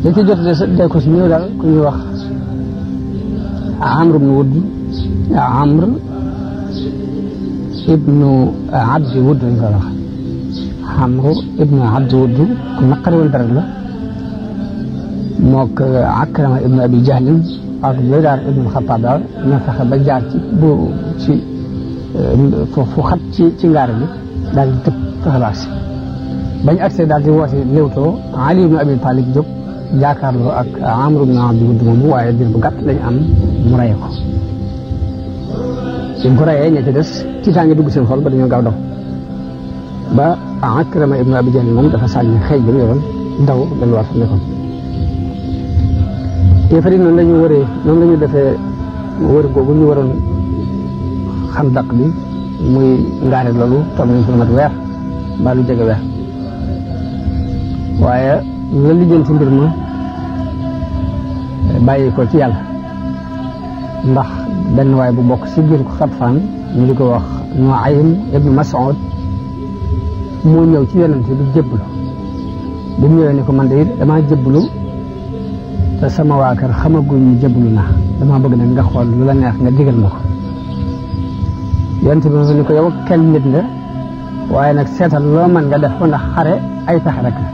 dañ ci jot de ko si ñëw daal ku ñuy wax Amr ibnu Wudd Amr ibnu Abdi Wudd lañ koy wax Amr ibnu Abdi Wudd ku naqari woon dara la mook Akrama ibnu Abi Jahlin ak Baydaar ibnu Xattaab daal ñoo fexe ba jaar ci fu xat ci ngaara bi daal di tëb fexe ba agsi bañ accès daal di woote léewtoo Ali ibnu Abi Talib jóg jaakaarloo ak Amr ibnu Abdi Wudd moomu waaye dir bu gàtt lañ am mu reye ko suñ ko reyee ña ci des tiitaange dugg seen xol ba dañoo gaaw daw ba Akrama ibnu Abi Jahl moom dafa sànni xeej ba mu yoroon daw delluwaat fa nekkoon yéefar yi noonu la ñu wëree noonu la ñu defee wër googu ñu waroon xandaq bi muy ngaare loolu toog nañ fa mat weer mbaa lu jege weer waaye la lijjanti mbir ma bàyyi ko ci yàlla ndax benn waay bu bokk si biir Xatfaan ñu di ko wax Nuaym ibnu Mas'ud moo ñëw ci yonent bi jébbalu bi mu ñëwee ni ko man de damaa jébbalu te sama waa kër xamaguñ jébbalu naa damaa bëgg nag nga xool lu la neex nga digal ma ko yonent bi ni ko yow kenn nit nga waaye nag seetal loo mën nga def ko ndax xare ay pexe rek la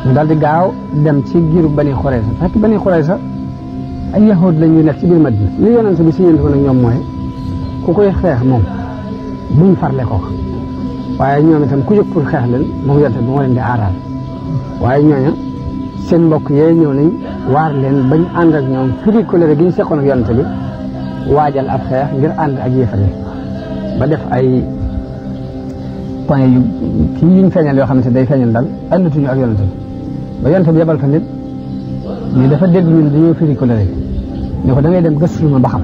ñu daal di gaaw dem ci giiru Bani Xurayza fekk Bani Xurayza ay yahuud lañuy nekk ci biir Madina li yonent bi si ñënt ko nag ñoom mooy ku koy xeex moom buñ farle ko waaye ñoom itam ku jóg pour xeex leen moom yonent bi moo leen di aaral waaye ñooña seen mbokk yee ñëw nañ waar leen bañ ànd ak ñoom firi colère gi ñu seqoon ak yonent bi waajal ab xeex ngir ànd ak yéefar yi ba def ay point yu kii yuñ feeñal yoo xam ne day feeñal daal àndatuñu ak yonent bi ba yonent bi yebal fa nit ni dafa dégg ñun dañoo firi colère gi ne ko da ngay dem gëstu ma ba xam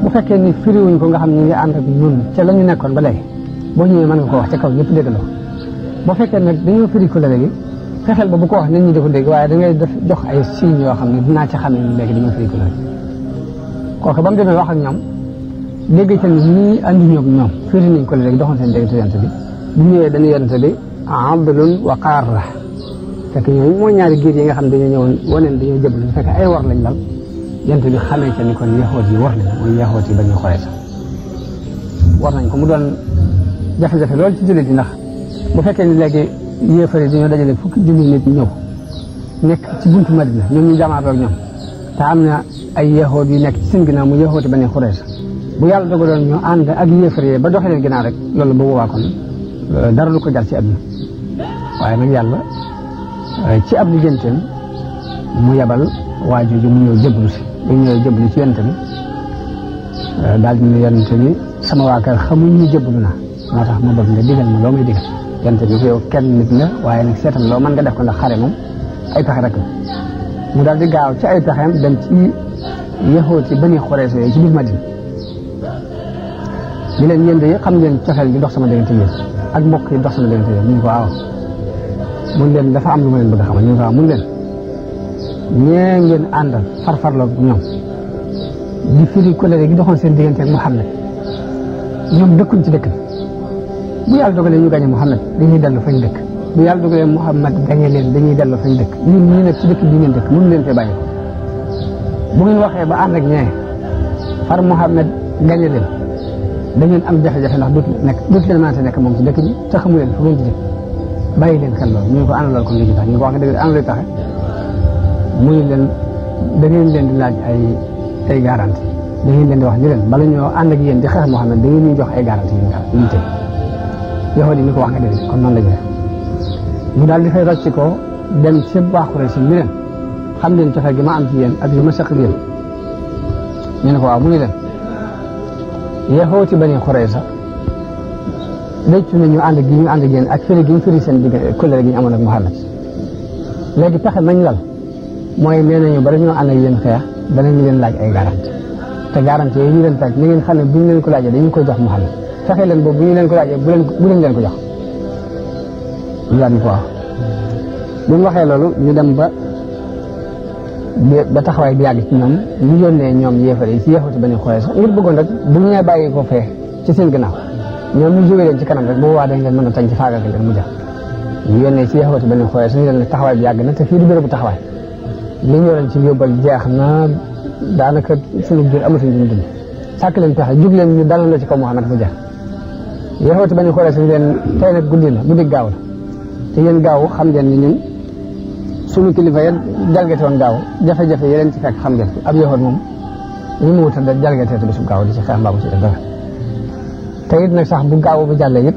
bu fekkee ni firiwuñ ko nga xam ñu ngi ànd ak ñun ca la ñu nekkoon ba léegi boo ñëwee mën nga ko wax ca kaw ñëpp déggandoo boo fekkee nag dañoo firi colère gi fexeel ba bu ko wax nit ñi di ko dégg waaye da ngay def jox ay signes yoo xam ne dinaa ci xam ne léegi dañoo firi colère gi kooku ba mu demee wax ak ñoom dégg ca ni ñii andi ñoom ñoom firi nañ colère gi doxoon seen diggante yonent bi bu ñëwee dañuy yonent bi Abdulun wa Qaarra fekk ñooñu mooy ñaari géej yi nga xam dañoo ñëwoon waneen dañoo jëblu fekk ay war lañ lal yonent bi xamee ca ni kon yaxoot yi war nañ muy yaxoot yi Bani Xurayza war nañ ko mu doon jafe-jafe loolu ci jullit yi ndax bu fekkee ni léegi yéefar yi dañoo dajale fukki junni nit ñëw nekk ci buntu Madina ñoom ñu jamaatoo ak ñoom te am na ay yaxoot yu nekk ci seen ginnaaw mu yaxooti Bani Xurayza bu yàlla dogaloon ñu ànd ak yéefar yi ba doxee leen ginnaaw rek loolu bu boobaa kon dara lu ko jar ci àdduna waaye nag yàlla ci ab lijjanteem mu yabal waa jooju mu ñëw jëblu si bu ñëwee jëblu ci yonent bi daal di ne yonent bi sama waa kër xamuñ ñu jëblu naa moo tax ma bëgg nga digal ma loo may digal yonent bi ko yow kenn nit nga waaye nag seetal loo mën nga def ko ndax xare moom ay pexe rek la mu daal di gaaw ci ay pexeem dem ci yaxoot ci Bani Xurayza yooyu ci biir Madina di leen yéen de xam ngeen cofeel gi dox sama diggante yéen ak mbokk yi dox sama diggante yéen ñu ko waaw mun leen dafa am lu ma leen bëgg a xamal ñu ko waaw mun leen ñee ngeen àndal farfarloo ñoom di firi colère gi doxoon seen diggante ak Muhammad ñoom dëkkuñ ci dëkk bi bu yàlla dogalee ñu gañe Muhammad dañuy dellu fañ dëkk bu yàlla dogalee Muhammad gañe leen dañuy dellu fañ dëkk ñun ñii nag ci dëkk bi ngeen dëkk mënu leen fee bàyyi ko bu ngeen waxee ba ànd ak ñee far Muhammad gañe leen da ngeen am jafe-jafe ndax dootu leen mën a nekk moom ci dëkk bi te xamu leen fu ngeen ci jëm bàyyi leen xel loolu ñu ko ana loolu kon li ci tax ñu ko wax nga dëgg ana luy taxe muy leen da ngeen leen di laaj ay garanti da ngeen leen di wax ni leen bala ñoo ànd ak yéen di xeex Muhammad da ngeen ñuy jox ay garanti yu tey yow di ni ko wax nga dëgg kon noonu la ñu def mu daal di fay rocci ko dem ci baaxure si ni leen xam leen cofeel gi ma am ci yéen ak li ma sëq ak yéen ñu ne ko waaw mu ni leen yaxooti Bani Xurayza rëccu nañu ànd gi ñu ànd ak yéen ak firi gi ñu firi seen digg kóllëre gi ñu amoon ak Muhammad léegi pexe mañ lal mooy nee nañu bari ñoo ànd ak yéen xeex danañ leen laaj ay garanti te garanti yooyu ñu leen taaj na ngeen xam ne bu ñu leen ko laajee dañu koy jox Muhammad fexe leen boobu bu ñu leen ko laajee bu leen leen ko jox ñu daal di ko wax bu ñu waxee loolu ñu dem ba taxawaay bi yàgg ci ñoom ñu yónnee ñoom yéefar yi ci yaxuti Bani Xurayza ngir bëggoon rek bu ñu nee bàyyi ko fee ci seen gannaaw ñoom ñu jógee leen ci kanam rek bu boobaa dañ leen mën a tañ ci faagagal leen mu jax ñu yónnee ci yaxuti Bani Xurayza ñu leen ne taxawaay bi yàgg na te fii du bérébu taxawaay li ñu leen ci yóbbal jeex na daanaka suñu biir amatuñ duñ dund sàkk leen pexe jug leen ñu dalal la ci kaw Muhammad mu jeex yaxuti Bani Xurayza ñu leen tey nag guddi la guddi gaaw la te yéen gaaw xam ngeen ni ñun suñu kilifa ya jalgate woon gaaw jafe-jafe yi leen ci fekk xam ngeen ab yaxoot moom ñu mu wutal da jalgatee te bisu gaaw di ci xeex mbaa bu ci def dara te it nag sax bu gaaw bu jàllee it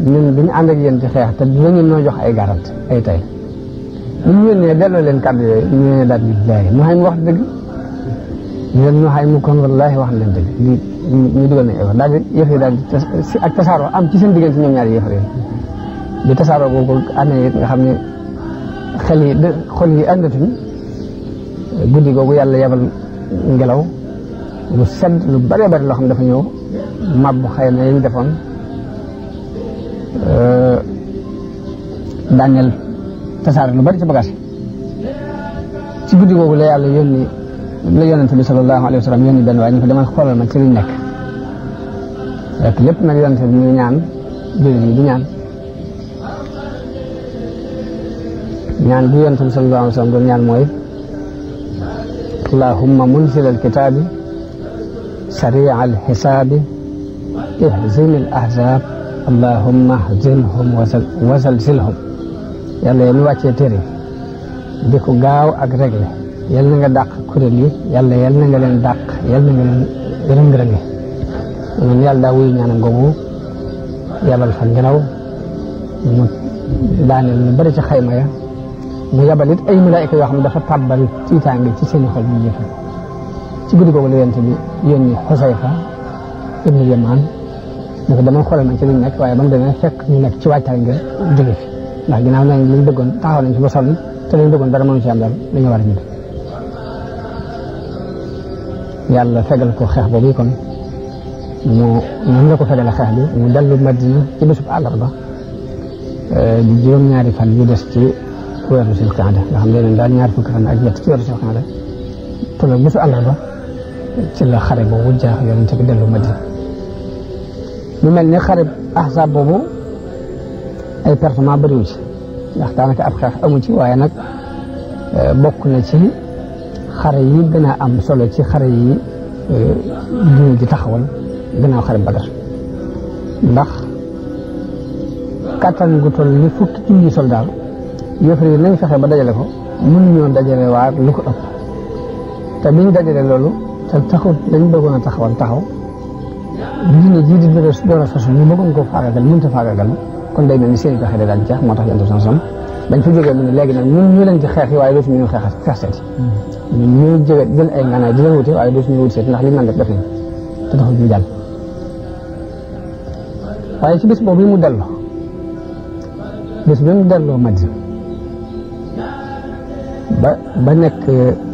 ñun duñu ànd ak yéen ci xeex te dinañu noo jox ay garante ay tay bu ñu yónnee delloo leen kàddu yooyu ñu ne daal di jaay mu xay mu wax dëgg ñu leen ñu xay mu kon wallaahi wax leen dëgg ñu dugal nañ ay wax daal di yëf yi daal di ak tasaaroo am ci seen diggante ñoom ñaari yëfar yi bi tasaaroo boobu amee it nga xam ne xol yi àndatuñ guddi googu yàlla yebal ngelaw lu sedd lu bëree bëri loo xam dafa ñëw mabbu xëy na yañ defoon daaneel tasaare lu bari ci bagage ci guddi googu la yàlla la yonente bi sallallahu alayhi wa sallam yónni benn waaye ñu ko demal xoolal ma ci liñ nekk rek lépp nag yonente bi ñu ñaan jullit yi di ñaan bi yonente bi sallallahu alayhi wa sallam doon ñaan mooy allahumma munzil alkitaabi sari alxisaabi ihzim al ahzab allahumma hzimhum wasalsilhum yàlla yéen wàccee téere di ko gaaw ak réglé yal na nga dàq kuréel yi yàlla yal na nga leen dàq yal na nga leen rëng-rënge noonu yàlla daa wuyu ñaanam googu yabal fa ngelaw mu daaneel ñu bëri ci xayma ya mu yabal it ay malaayika yoo xam ne dafa tàbbal tiitaange ci seen xol ñu jëfe ci guddi googu la yonent bi yónni Xusayfa ibnu Yamaan ne ko dama xoolal ma ci liñ nekk waaye ba mu demee fekk ñu nekk ci waajtaay ngir jóge fi ndax ginnaaw nañ liñ bëggoon taxaw nañ ci ba sonn te liñ bëggoon dara mënu ci am daal dañu war a ñibbi yàlla fegal ko xeex boobu kon noonu la ko fegale xeex bi mu dellu Madina ci bésub àllarba di juróom-ñaari fan yu des ci weeru Zulqaada nga xam ne daal ñaar fukki fan ak ñett ci weeru Zulqaada te nag bésu àllarba ci la xare boobu jaax yonent bi dellu Madina mu mel ni xare Ahzab boobu ay pertement bëriwu ci ndax daanaka ab xeex amu ci waaye nag bokk na ci xare yi gën a am solo ci xare yi diine ji taxawal gannaaw xare Badar ndax kattan gu toll ni fukki junni soldaar yëfar yi nañ fexe ba dajale ko mënuñoo dajale waar lu ko ëpp te biñ dajale loolu te taxut dañ bëggoon a taxaw diine jii di door a sosu ñu bëggoon ko faagagal mënut a faagagal kon day mel ni seen i pexe daal di jeex moo tax yonent bi sam bañ fa jógee mu ne léegi nag ñun ñu leen ci xeex yi waaye dootu ñu xeex seeti ñun ñu jóge jël ay nganaay di leen wuti waaye dootu ñu wuti seeti ndax li ñu naan def nañ te taxul ñu jàll waaye ci bés boobu mu delloo bés bi mu delloo Madina ba nekk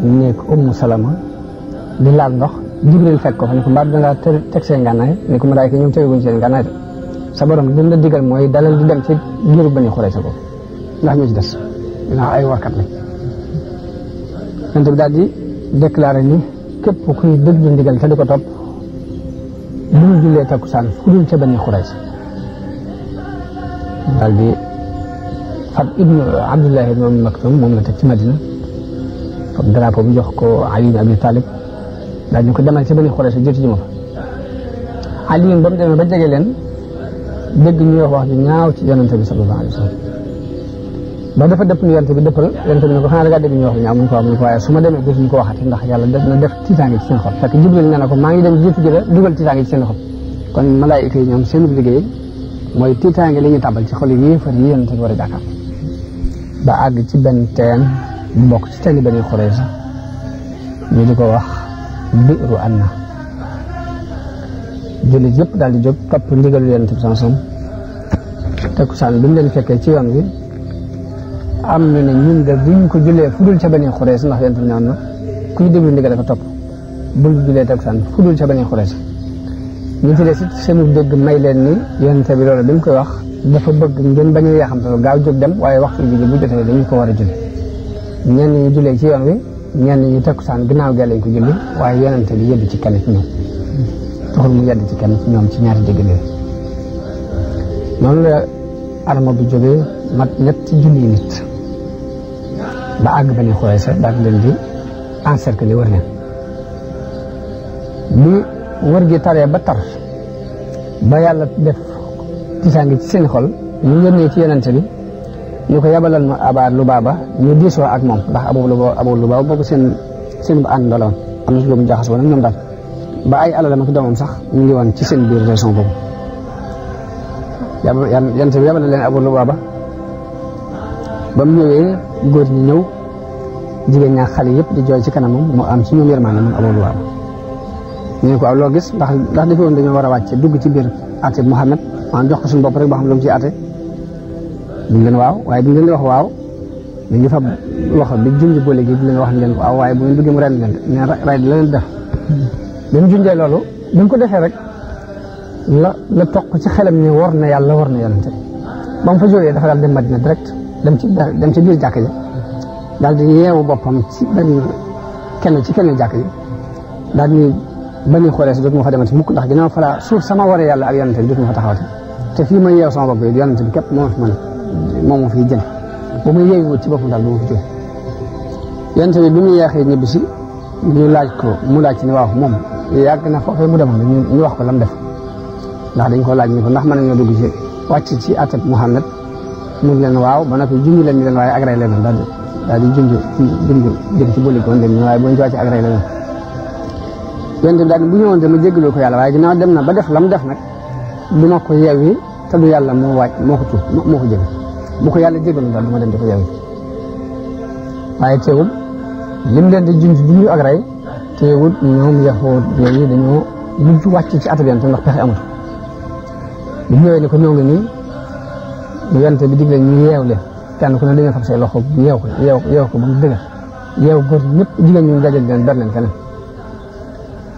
nekk Ummu Salama di laal ndox Jibril fekk ko fa ne ko mbaa dangaa teg seen ngànnaay ne ko malaayka ñoom tegaguñ seen ngànnaay de sa borom li mu la digal mooy dalal di dem ci giiru Bani Xurayza ko ndax ñoo ci des ndax ay warkat lañ yonent bi daal di déclaré ni képp kuy déglu ndigal te di ko topp bu ñu jullee takkusaan fu dul ca Bani Xurayza daal di fab ibnu Abdullah ibnu Maktum moom la teg ci Madina fab drapeau bi jox ko Ali ibn Abi Talib daal ñu ko demal ci Bani Xurayza joti ji ma fa Ali ba mu demee ba jege leen dégg ñu wax ju ñaaw ci yonente bi sallallahu alayhi wa sallam ba dafa dëpp ni yonente bi dëppal yonente bi ne ko xanaa da ngaa dégg ñu wax ju ñaaw mun ko waaye su ma demee dootuñu ko waxati ndax yàlla def na def tiitaange ci seen xol fekk Jibril nee na ko maa ngi dem jiitu ji la dugal tiitaange ci seen xol kon malaayika yi ñoom seen liggéey mooy tiitaange li ñu tàbbal ci xol yi yéefar yi yonente bi war a jàkkaar ba àgg ci benn teen bu bokk ci teeni Bani Xurayza ñu di ko wax Bi'ru Anna jullit yëpp daal di jóg topp ndigalu Yonent bi sansom takkusaan bi mu leen fekkee ci yoon wi am ñu ne ñun de buñ ko jullee fudul ca Bani Xurayza ndax Yonent bi ñaan na kuy déglu ndigal ko topp bul jullee takkusaan fudul ca Bani Xurayza ñu ci des it seenu dégg may leen ni Yonent bi loolu bi mu koy wax dafa bëgg ngeen bañ a yaxamtalu gaaw jóg dem waaye waxtu julli bu jotee dañu ko war a julli ñenn ñi jullee ci yoon wi ñenn ñi takkusaan ginnaaw gee lañ ko julli waaye Yonent bi yedd ci kenn ci ñoom taxul mu yedd ci kenn ci ñoom ci ñaari dégg leen noonu la arma bu jógee mat ñetti junni nit ba àgg Bani Xurayza daal leen di encercler wër leen bi wër gi taree ba tar ba yàlla def tisaangi ci seen xol ñu yónnee ci Yonent bi ñu ko yabalal ma Aba Lubaaba ñu diisoo ak moom ndax Abu Lubaaba boobu seen bu ànd ndoloon am na si lu mu jaxasoo nag ñoom daal ba ay alalam ak doomam sax ñu ngi woon ci seen biir région boobu Yonent bi yabalal leen Abu Lubaaba ba mu ñëwee góor ñi ñëw jigéen ñaa xale yëpp di jooy ci kanamam mu am ci ñoom yërmaande moom Abu Lubaaba ñu ne ko aw loo gis ndax defe woon dañoo war a wàcce dugg ci biir àtte Muhammad maanaam jox ko suñu bopp rek boo xam lu mu ciy àtte duñ leen waaw waaye duñ leen di wax waaw ñu ngi fa loxo bi junj boole gi di leen wax ne leen ko waaw waaye bu ngeen duggee mu ren leen ne ray la leen def bi mu junjee loolu bi mu ko defee rek la toq ci xelam ni war na yàlla war na Yonent ba mu fa jógee dafa daal dem Madina direct dem ci biir jàkk ji daal di yeewu boppam ci kenn jàkk ji daal di Bani Xurayza dootuma fa demati mukk ndax ginnaaw fa suuf sama waree yàlla ak Yonent bi dootuma fa taxawati te fii ma yeew sama bopp yi Yonent bi képp moo ma fiy jël bu muy yeewu ci boppam daal du ma fi jóge Yonent bi mu yeexee ñibbi si ñu laaj ko mu laaj ci ne waaw moom yàgg na foofee mu demoon ñu wax ko lam def ndax dañ ko laaj ni ko ndax mën nañoo dugg ci wàcc ci atab Muhammad mu leen waaw ba noppi junj leen ñu leen waaye agray leen daal di junj jëm ci bëli ko leen waaye bu ñu ci wàcc agray leen Yonent bi daal bu ñëwoon de ma jéggaloo ko yàlla waaye ginnaaw dem na ba def lam def nag du ma ko yeewi te du yàlla moo ko tuub moo ko jël bu ko yàlla jéggaloo daal du ma dem di ko yeewi waaye teewul lim leen di junj ak rey teewul ñoom yahuud yooyu dañoo mujj wàcc ci atab Yonent ndax pexe amut bu ñëwee ni ko ñoo ngi nii Yonent bi digle ñu yeew leen kenn ku ne dañoo fab say loxo yeew ko ba mu dëgër yeew góor ñëpp jigéen ñu dajal leen ber leen feneen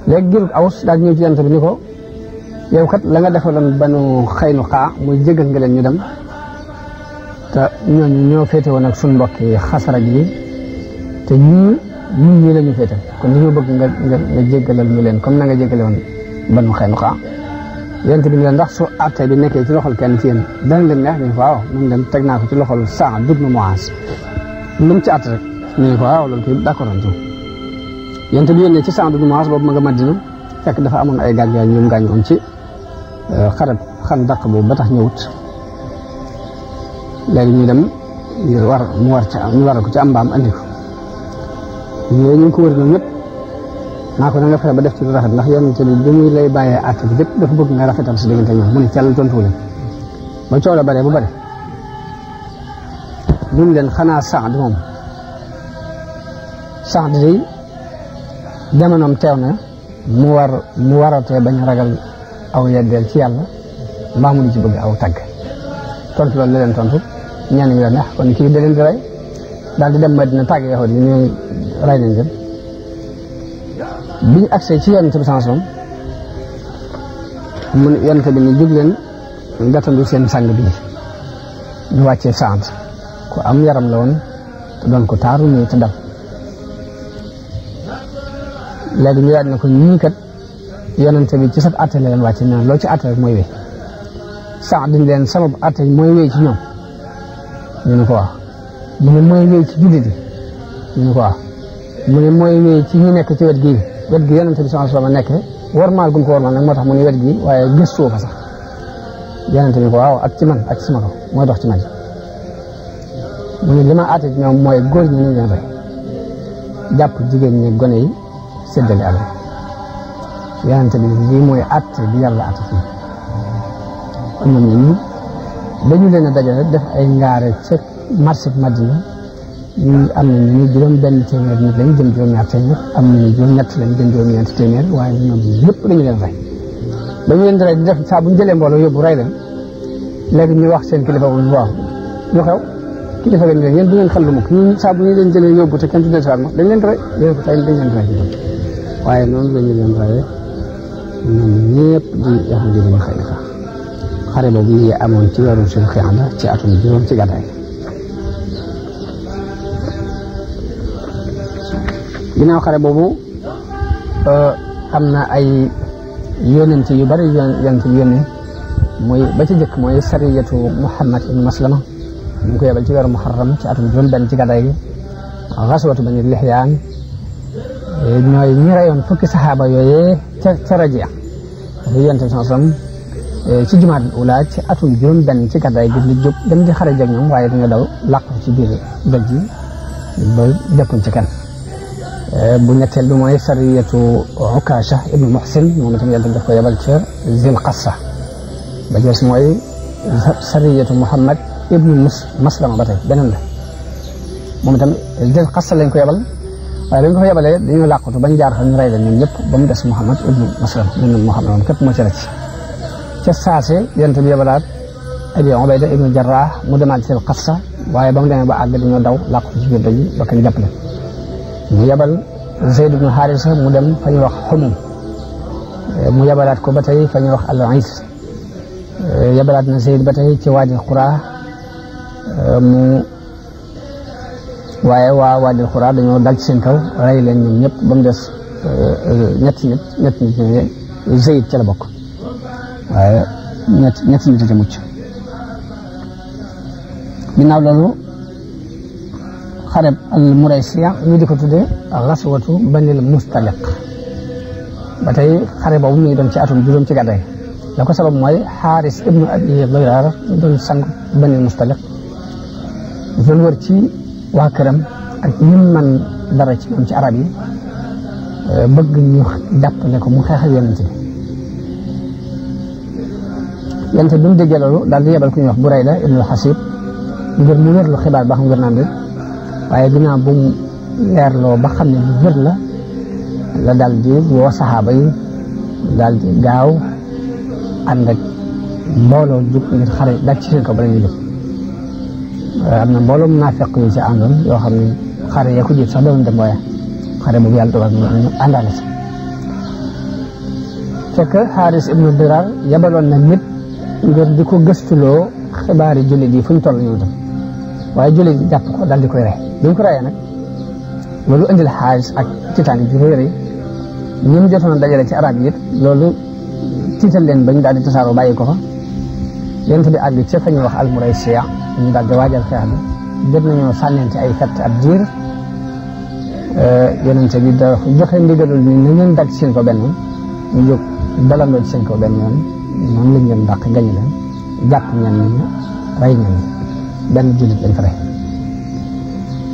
léegi giirug Aws daal ñëw ci Yonent bi ni ko yow kat la nga defaloon Banu Xaynuqa muy jégal nga leen ñu dem te ñooñu ñoo féete woon ak suñu mbokk yi Xasraj yi te ñii la ñu féete kon li ñu bëgg nga jégalal ñu leen comme na nga jégale woon Banu Xaynuqa Yonent bi ne leen ndax su àtte bi nekkee ci loxol kenn ci yéen dana leen neex ñu ne ko waaw mun leen teg naa ko ci loxol Saad ibn Muaaz lu mu ci àtte rek ñu ne ko waaw loolu koy d'accord nañ ci Yonent bi yónnee ci Saad ibn Muaaz boobu ma nga Madina fekk dafa amoon ay gaañ ñu gaañoon ci xarab Xandaq boobu ba tax ñëwut léegi ñu dem ñu waral ko ci am mbaam andi ko ñu ngi ko wër ñoom ñëpp naa ko na nga fexe ba def ci lu rafet ndax Yonent bi bi muy lay bàyyee àtte bi lépp dafa bëgg nga rafetal si diggante ñoom mu ne cell tontu leen ba coow la bare bu bare mun leen xanaa Saad day jamonoom teew na mu waratee bañ a ragal aw yeddeel ci yàlla mbaa mu di ci bëgg aw tagg tontu loolu la leen tontu ñenn ñi la neex kon kii da leen di rey daal di dem Madina tàgg yahuud yi ñu rey leen jëm bi ñu agsee ci Yonent bi sansom mu Yonent bi ni jóg leen gàttandu seen sang bi ñu wàccee Saad ku am yaram la woon te doon ko taaru nii te dal léegi ñu daal ne ko ñii kat Yonent bi ci sab àtte la leen wàcce naan loo ci àtte rek mooy wéy Saad dañ leen sabab àtte mooy wéy ci ñoom ñu ne ko wax mu ne mooy wéy ci jullit yi ñu ne ko wax mu ne mooy wéy ci ñu nekk ci wet gi Yonent bi sallallahu alayhi wa sallam nekk warmaal gu mu ko warmaal nag moo tax mu ne wet gi waaye gëstoo fa sax Yonent bi ko waaw ak ci man ak ci sama kaw mooy dox ci man mu ne li ma àtte ci ñoom mooy góor ñi nañ leen rey jàpp jigéen ñi gone yi séddale àll Yonent bi lii mooy àtte bi yàlla àtte fii kon ñoom ñi dañu leen a dajale def ay ngaare ca marché Madina ñu am nañu ni juróom benn téeméer nit lañu jëm juróom ñaar téeméer am nañu juróom ñett lañu jëm juróom ñeent téeméer waaye ñoom ñëpp dañu leen rey ba ñu leen di rey di def saa bu ñu jëlee mbooloo yóbbu rey leen léegi ñu wax seen kilifa bu waaw lu xew kilifa gi ne yéen du ngeen xel lu mukk ñun saa bu ñu leen jëlee yóbbu te kenn du leen si waat ma dañ leen di rey yéen ko tey dañ leen di rey waaye noonu la ñu leen reyee ñoom ñëpp di yahudi bani Xaynuqa xare boobu ñu ngi amoon ci weeru Sul Qiada ci atum 9 ci gàddaay ginnaaw xare boobu am na ay yónent yu bari yónent yu yónnee mooy ba ci jëkk mooy sariyatu Muhammad ibn Maslama ñu ngi ko yebal ci weeru Muharram ci atum 7 ci gàddaay gi xaswatu Bani Lihyaan ñooy ñi rayoon fukki saxaaba yooyee ca Rajia dafa yonent bi sallam ci Jumaadal Ula ci atum 7 ci gàddaay gi li jóg dem di xare jeg ñoom waaye dañoo daw làqu ci biir doj ji ba dekkuñ ci kenn bu ñetteel bi mooy sariyatu Ukaasha ibnu Muhsin moom itam yàlla daf ko yebal ca Zil Qassa ba jees mooy sariyatu Muhammad ibnu Maslama ba tey beneen la moom itam Zil Qassa lañ ko yebal waaye dañ ko fa yebalee dañoo làqatu bañ jaar fa ñu rey leen ñun ñëpp ba mu des Muhammad ibnu Maslama ñun Muhammad moom képp moo ci rëcc ca saase yonent bi yebalaat Abi Ubayda ibnu Jarrah mu demaat Zil Qassa waaye ba mu demee ba àgg dañoo daw làqatu ci biir doj yi ba kenn jàppale mu yebal Zayd ibn Haarisa mu dem fa ñuy wax Xumum mu yebalaat ko ba tey fa ñuy wax Al-Is yebalaat na Zayd ba tey ci Waadi Qura waaye waa Waadi Qura dañoo dal ci seen kaw rey leen ñoom ñëpp ba mu des ñetti nit ñi Zayd ca la bokk waaye ñetti nit ca mucc ginnaaw loolu xareb al Muraysiya ñu di ko tuddee xaswatu Banil Mustaliq ba tey xare boobu mi ngi doon ci atum 7 ci gàddaay la ko sabab mooy Xaaris ibnu Abi Diraar doon sang Banil Mustaliq doon wër ci waa këram ak ñun man dara ci moom ci arab yi bëgg ñu jàppale ko mu xeexal yonent bi yonent bi mu déggee loolu daal di yebal ku ñuy wax Burayda ibnu Xasib ngir mu wér lu xibaar ba xam wér naan waaye ginnaaw bu mu leerloo ba xam ne lu wér la daal di woo saxaaba yi daal di gaaw ànd ak mbooloo jug ngir xare daj ci seen kaw bala ñuy jóg am na mbooloo munaafiq yu ci àndoon yoo xam ne xare ya ko jiit sax doon dem waaye xare boobu yàlla dogal ñu àndaale si fekk Xaaris ibnu Diraar yabaloon na nit ngir di ko gëstuloo xibaari jullit yi fu ñu toll ñu dem waaye jullit yi jàpp ko daal di koy rey bi ñu ko reyee nag loolu indil Xaaris ak tiitaange ju rëy ñi mu jotoon dajale ci arab yi it loolu tiital leen ba ñu daal di tasaaroo bàyyi ko fa yonent bi àgg ca fa ñuy wax al-Muraysiya ñu daal di waajal xeex bi jot nañoo sànnente ay fett ab diir yonent bi da joxe ndigalul ni na ngeen dal ci seen ko benn yoon ñu jóg dalandoo ci seen ko benn yoon noonu lañ leen dàq gañe leen jàpp ñenn ñi rey ñenn benn jullit lañ fa rey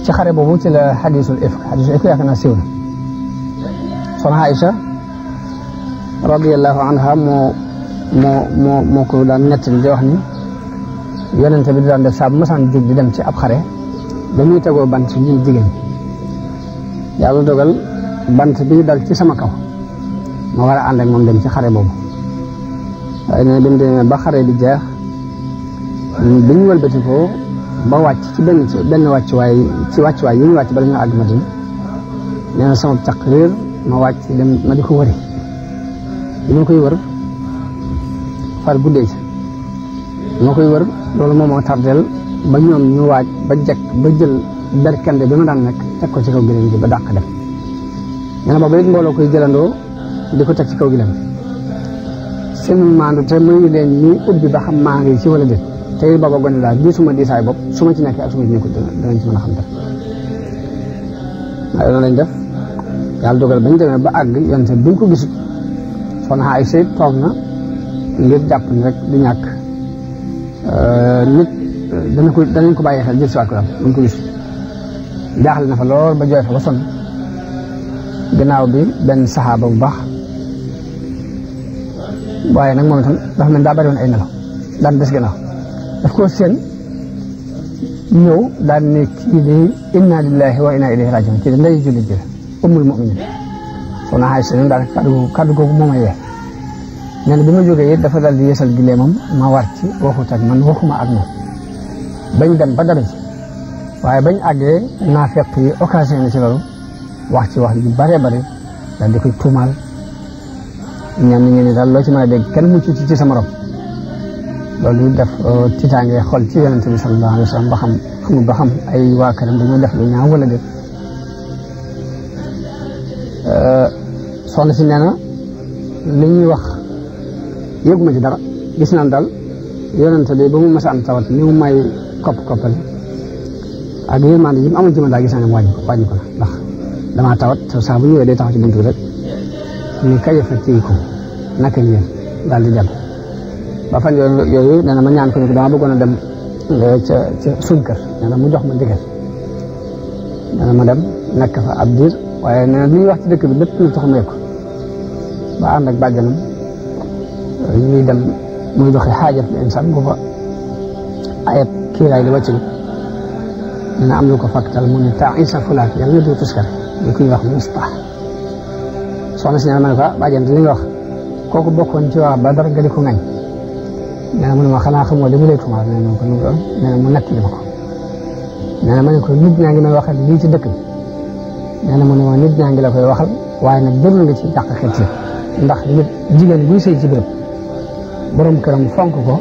ci xare boobu ci la xadisul ifk yaakaar naa siiw na soxna Aïcha radiyallahu anha moo ko daan nettali di wax ni yonente bi di daan def saa bu masaan jóg di dem ci ab xare dañuy tegoo bant ñun jigéen yàlla dogal bant bi dal ci sama kaw ma war a ànd ak moom dem ci xare boobu waaye nee na bi mu demee ba xare bi jeex bi ñu wëlbatikoo ba wàcc ci benn wàccuwaay yi ñu wàcc ba dañoo àgg Madina nee na sama caq réer ma wàcc dem ma di ko wëri bi ma koy wër far guddee ci ma koy wër loolu moom moo tardeel ba ñoom ñu waaj ba jekk ba jël berkende bi ma daan nekk teg ko ci kaw gileem gi ba dàq dem nee na boobu it mbooloo koy jëlandoo di ko teg ci kaw gileem seen maandu te muy leen ñuy ubbi ba xam maa ngi ci wala déet te it booba gone laa gisuma diisaay bopp su ma ci nekkee ak su ma ci nekkul danañ ci mën a xam dara waaye loolu lañ def yàlla dogal bañ demee ba àgg yonte bi ñu ko gisut soxna Aysa toog na ngir jàpp ni rek du ñàkk nit danañ ko bàyyi xel jël si waat ko daal buñ ko gisut jaaxle na fa lool ba jooy fa ba sonn gannaaw bi benn saxaaba bu baax waaye nag moom itam dafa mel daa bari woon ay nelaw daan des gannaaw daf ko seen ñëw daan ne kii de inna lillahi wa inna ilayhi rajiun kii de nday jullit ji la ummul mu'minin soxna Aysa daal kàddu googu moo may yee nee na bi ma jógee it dafa dal di yeesal gileemam ma war ci waxut ak man waxuma ak moom bañ dem ba dabe ci waaye bañ àggee naafeq yi occasion ci loolu wax ci wax yu bare bare daal di koy tuumaal ñenn ñi ne daal loo ci mën a dégg kenn mucc ci sa morom loolu def tiitaange xol ci yonente bi sallallahu alayhi wa sallam ba xam xamul ba xam ay waa këram dañoo def lu ñaaw wala déet soxna si nee na li ñuy wax yëguma ci dara gis naan daal yonente bi ba mu mas a am tawat ni mu may koppal ak yërmande yi mu amoon ci man daa gis naa ne wàññi ko na ndax damaa tawat saa bu ñëwee day taxaw ci buntu bi rek ni kayafa tiikum naka ngeen daal di dem ba fan yooyu nee na ma ñaan ko ni ko dama bëggoon a dem ca suñ kër nee na mu jox ma ndigal nee na ma dem nekk fa ab diir waaye nee na li ñuy wax ci dëkk bi lépp lu tax may ko ba ànd ak bàjjanam ñuy dem muy doxi xaajat li insaan bu fa ayat kiiraay li wàcc dina am lu ko faktal mu ne ta isa fulaak yàlla na doo tuskare li kuy wax Mustah soxna si nee na ma ne ko bàjjan li nga wax kooku bokkoon ci waa Badar nga di ko ngañ nee na mu ne ma xanaa xamoo li mu lay tumaal nee na mu nekk li ma ko nee na ma ne ko nit ñaa ngi may waxal lii ci dëkk bi nee na mu ne ma nit ñaa ngi la koy waxal waaye nag jërul nga ci jàq xel ci ndax nit jigéen buy sëy ci béréb borom këram fonk ko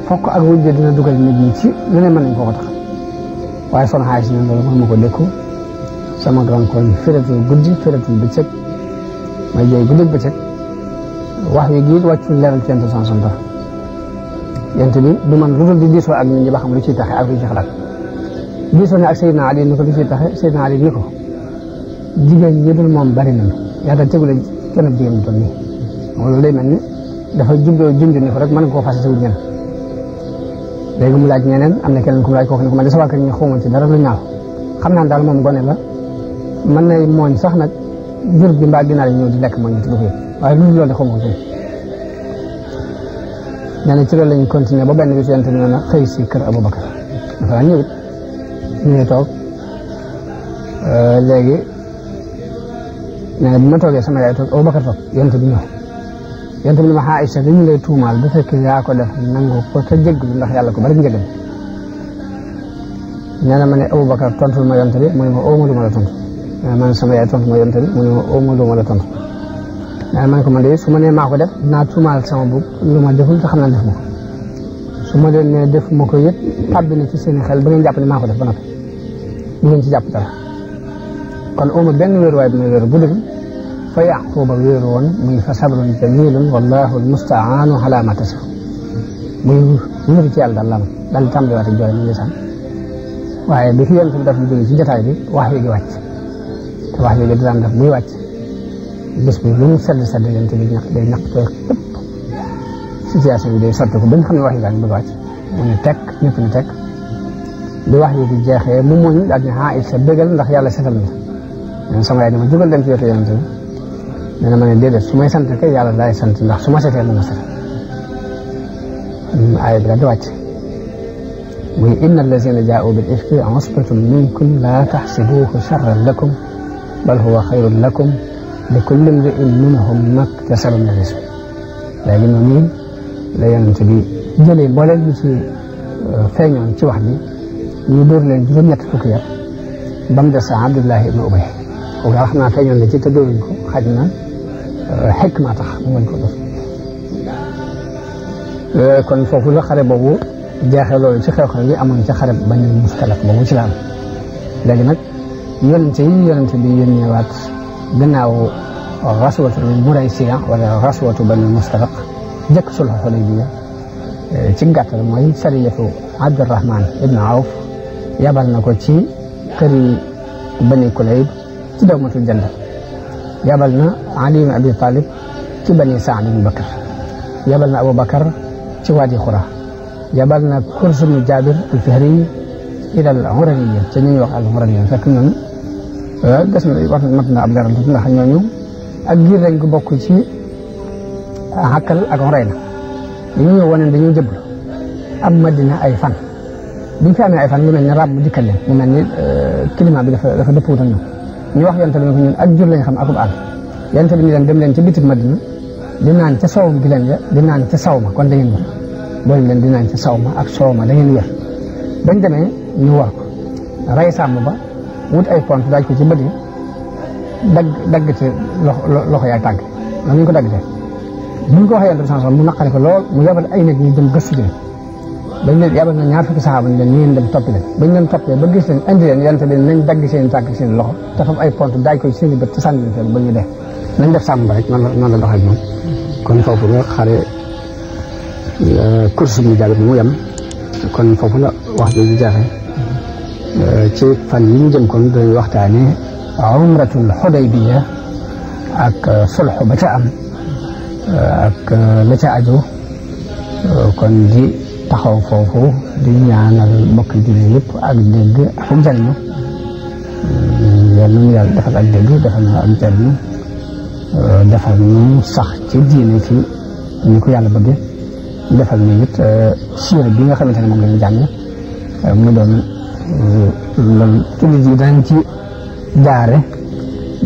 fokk ak wujje dina dugal nit ñi ci lu ne mën nañ koo ko tax waaye soxna Aysa ne loolu mënuma ko dékku sama rankoñ fératul guddi fératul bëccëg may jooy guddi bëccëg wax wi giit wàccul leeral ci yonent sanson dara yonent bi du man lu dul di diisoo ak nit ñi ba xam lu ciy taxe ak lu ci xalaat diisoo ne ak Seydina Ali ni ko lu ciy taxe Seydina Ali ni ko jigéen ñi dul moom bari nañu yaakaar tegule kenn jigéen ñu toll nii loolu day mel ni dafa jubloo junj ni ko rek mën nga koo fase si wut ñeneen léegi mu laaj ñeneen am na keneen ku mu laaj kooku ne ko man de sa waa kër ñi xawma ci dara lu ñaaw xam naa daal moom gone la mën nay mooñ sax nag jur gi mbaa ginaar yi ñëw di lekk mooñ ci du ko yëg waaye lu loolu de xawma ko nee na ci loolu lañu continué ba benn bis yonent bi nee na xëy si kër Aboubacar dafa daan ñëwit ñëwee toog léegi nee na bi ma toogee sama yaay toog Aboubacar toog yonent bi ñëw yonent bi ne ma Aïcha li ñu lay tuumaal bu fekkee yaa ko def nangu ko te jéggalu ndax yàlla ko bari njëgal nee na ma ne Aboubacar tontul ma yonent bi mu ne ma ooma lu ma la tontu nee na ma ne sama yaay tontu ma yonent bi mu ne ma ooma lu ma la tontu nee na ma ne ko man de su ma nee maa ko def dinaa tuumaal sama bopp lu ma deful te xam naa def ma ko su ma leen nee def ma ko yëpp tàbbi na ci seen xel ba ngeen jàpp ne maa ko def ba noppi bu ngeen ci jàpp dara kon ooma benn wéeruwaay bi may wéeru bu dëgg fa Yaquba wéeru woon muy fa sabrun jamilun wallahu almustaanu ala ma tasif muy wéeru ci yàlla daal daal di tàmbaliwaat ak jooy mu ndeysaan waaye bi fi yonent bi daf jóge ci jotaay bi wax wi gi wàcc te wax wi gi daan def muy wàcc bés bi lu mu sedd yonent bi day ñaq tooy képp situation bi day sotti ko ba nga xam ne wax yi gaa ngi bëgg a wàcc mu ne tekk ñëpp ne tekk bi wax yi di jeexee mu muñ daal ne Aïcha bégal ndax yàlla setal na leen sama yaay ne ma jógal dem ci wetu yonent bi nee na ma ne déedéet su may sant kay yàlla laay sant ndax su ma setee mu ma set aaya bi daal di wàcc muy inna allazina jaa'u bil ifki usbatun minkum la taxsibuhu sharran lakum bal huwa xayrun lakum li kulli imri'in minhum maktasaba min al-ism léegi noonu la yonent bi jëlee mbooleem ñu ci feeñoon ci wax bi ñu dóor leen juróom-ñett fukki yar ba mu des Abdullahi ibn Ubay kooku daal xam naa feeñoon la ci te dóoruñ ko xaj na xikma tax mu mën ko def kon foofu la xare boobu jeexee loolu ci xew-xew yi amoon ci xare Bani Mustalaq boobu ci la am léegi nag yonent bi yónneewaat gannaaw raswatu Muraysiya wala raswatu Bani Mustalaq jëkk sulhu Hudaybiya ci gàttal mooy sariyatu Abdurrahman ibn Awf yabal na ko ci këri Bani Kulayb ci dawmatul Jandal yabal na Ali ibn Abi Talib ci Bani Saad ibn Bakr yabal na Aboubacar ci Wadi Xura yabal na Kurs ibn Jabir al-Fihri ila al-Uraniya ca ñuy wax al-Uraniya fekk ñoom des na wax mat na ab leeral ndax ñooñu ak giir lañ ko bokk ci Hakkal ak Urayna dañu ñëw wane dañoo jëblu am Madina ay fan biñ fi amee ay fan lu mel ni rab bu dikkal leen mu mel ni climat bi dafa dëppwut ak ñoom ñu wax yonent bi ne ko ñun ak jur lañ xam akub àll yonent bi ni leen dem leen ci bitik Madina di naan ca soowum gi leen ya di naan ca saw ma kon da ngeen wér boole leen di naan ca saw ma ak soow ma da ngeen wér bañ demee ñu war ko rey sàmm ba wut ay pont daaj ko ci bët yi dagg ci loxo yaay tànk la ñu ko daggatee bu ñu ko waxee yonent bi mu naqari ko lool mu yabal ay nit ñu dem gëstu leen bañ leen yabal na ñaar fukki saxaaba ñu leen ñu ngeen dem toppi leen bañ leen toppee ba gis leen indi leen yonent bi nañ dagg seen tànk seen loxo te fam ay pont daaj ko ci seen i bët te sànni leen fee ba ñu dee nañ def sàmm ba rek noonu la doxee moom kon foofu la xare course bi jàll bi mu yem kon foofu la wax jooju jeexee ci fan yi ñu jëm kon dañuy waxtaanee umratul Hudaybiya ak sulh ba ca am ak la ca aju kon di taxaw foofu di ñaanal mbokk jullit yëpp ak dégg ak njariñu yàlla na yàlla defal ak dégg defal na ak njariñu defal ñu sax ci diine ci ni ko yàlla bëgge defal ñu it siira bi nga xamante ne moom la ñu jàng mu doon loolu jullit yi danañ ci jaare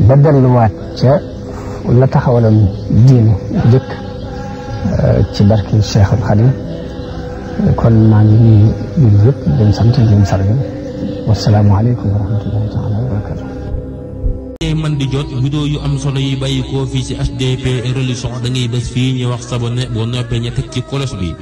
ba delluwaat ca la taxawaloon diine jëkk ci barke Cheikhul Khadim kon maa ngi nuyu jullit yëpp di leen sant di leen sargal wasalaamu aleykum wa rahmatullahi taala wa barakatuh man di jot vidéo yu am solo yi bàyyi koo fii ci HDP Religion da ngay bés fii ñu wax sabonné boo noppee ñu teg ci cloche bi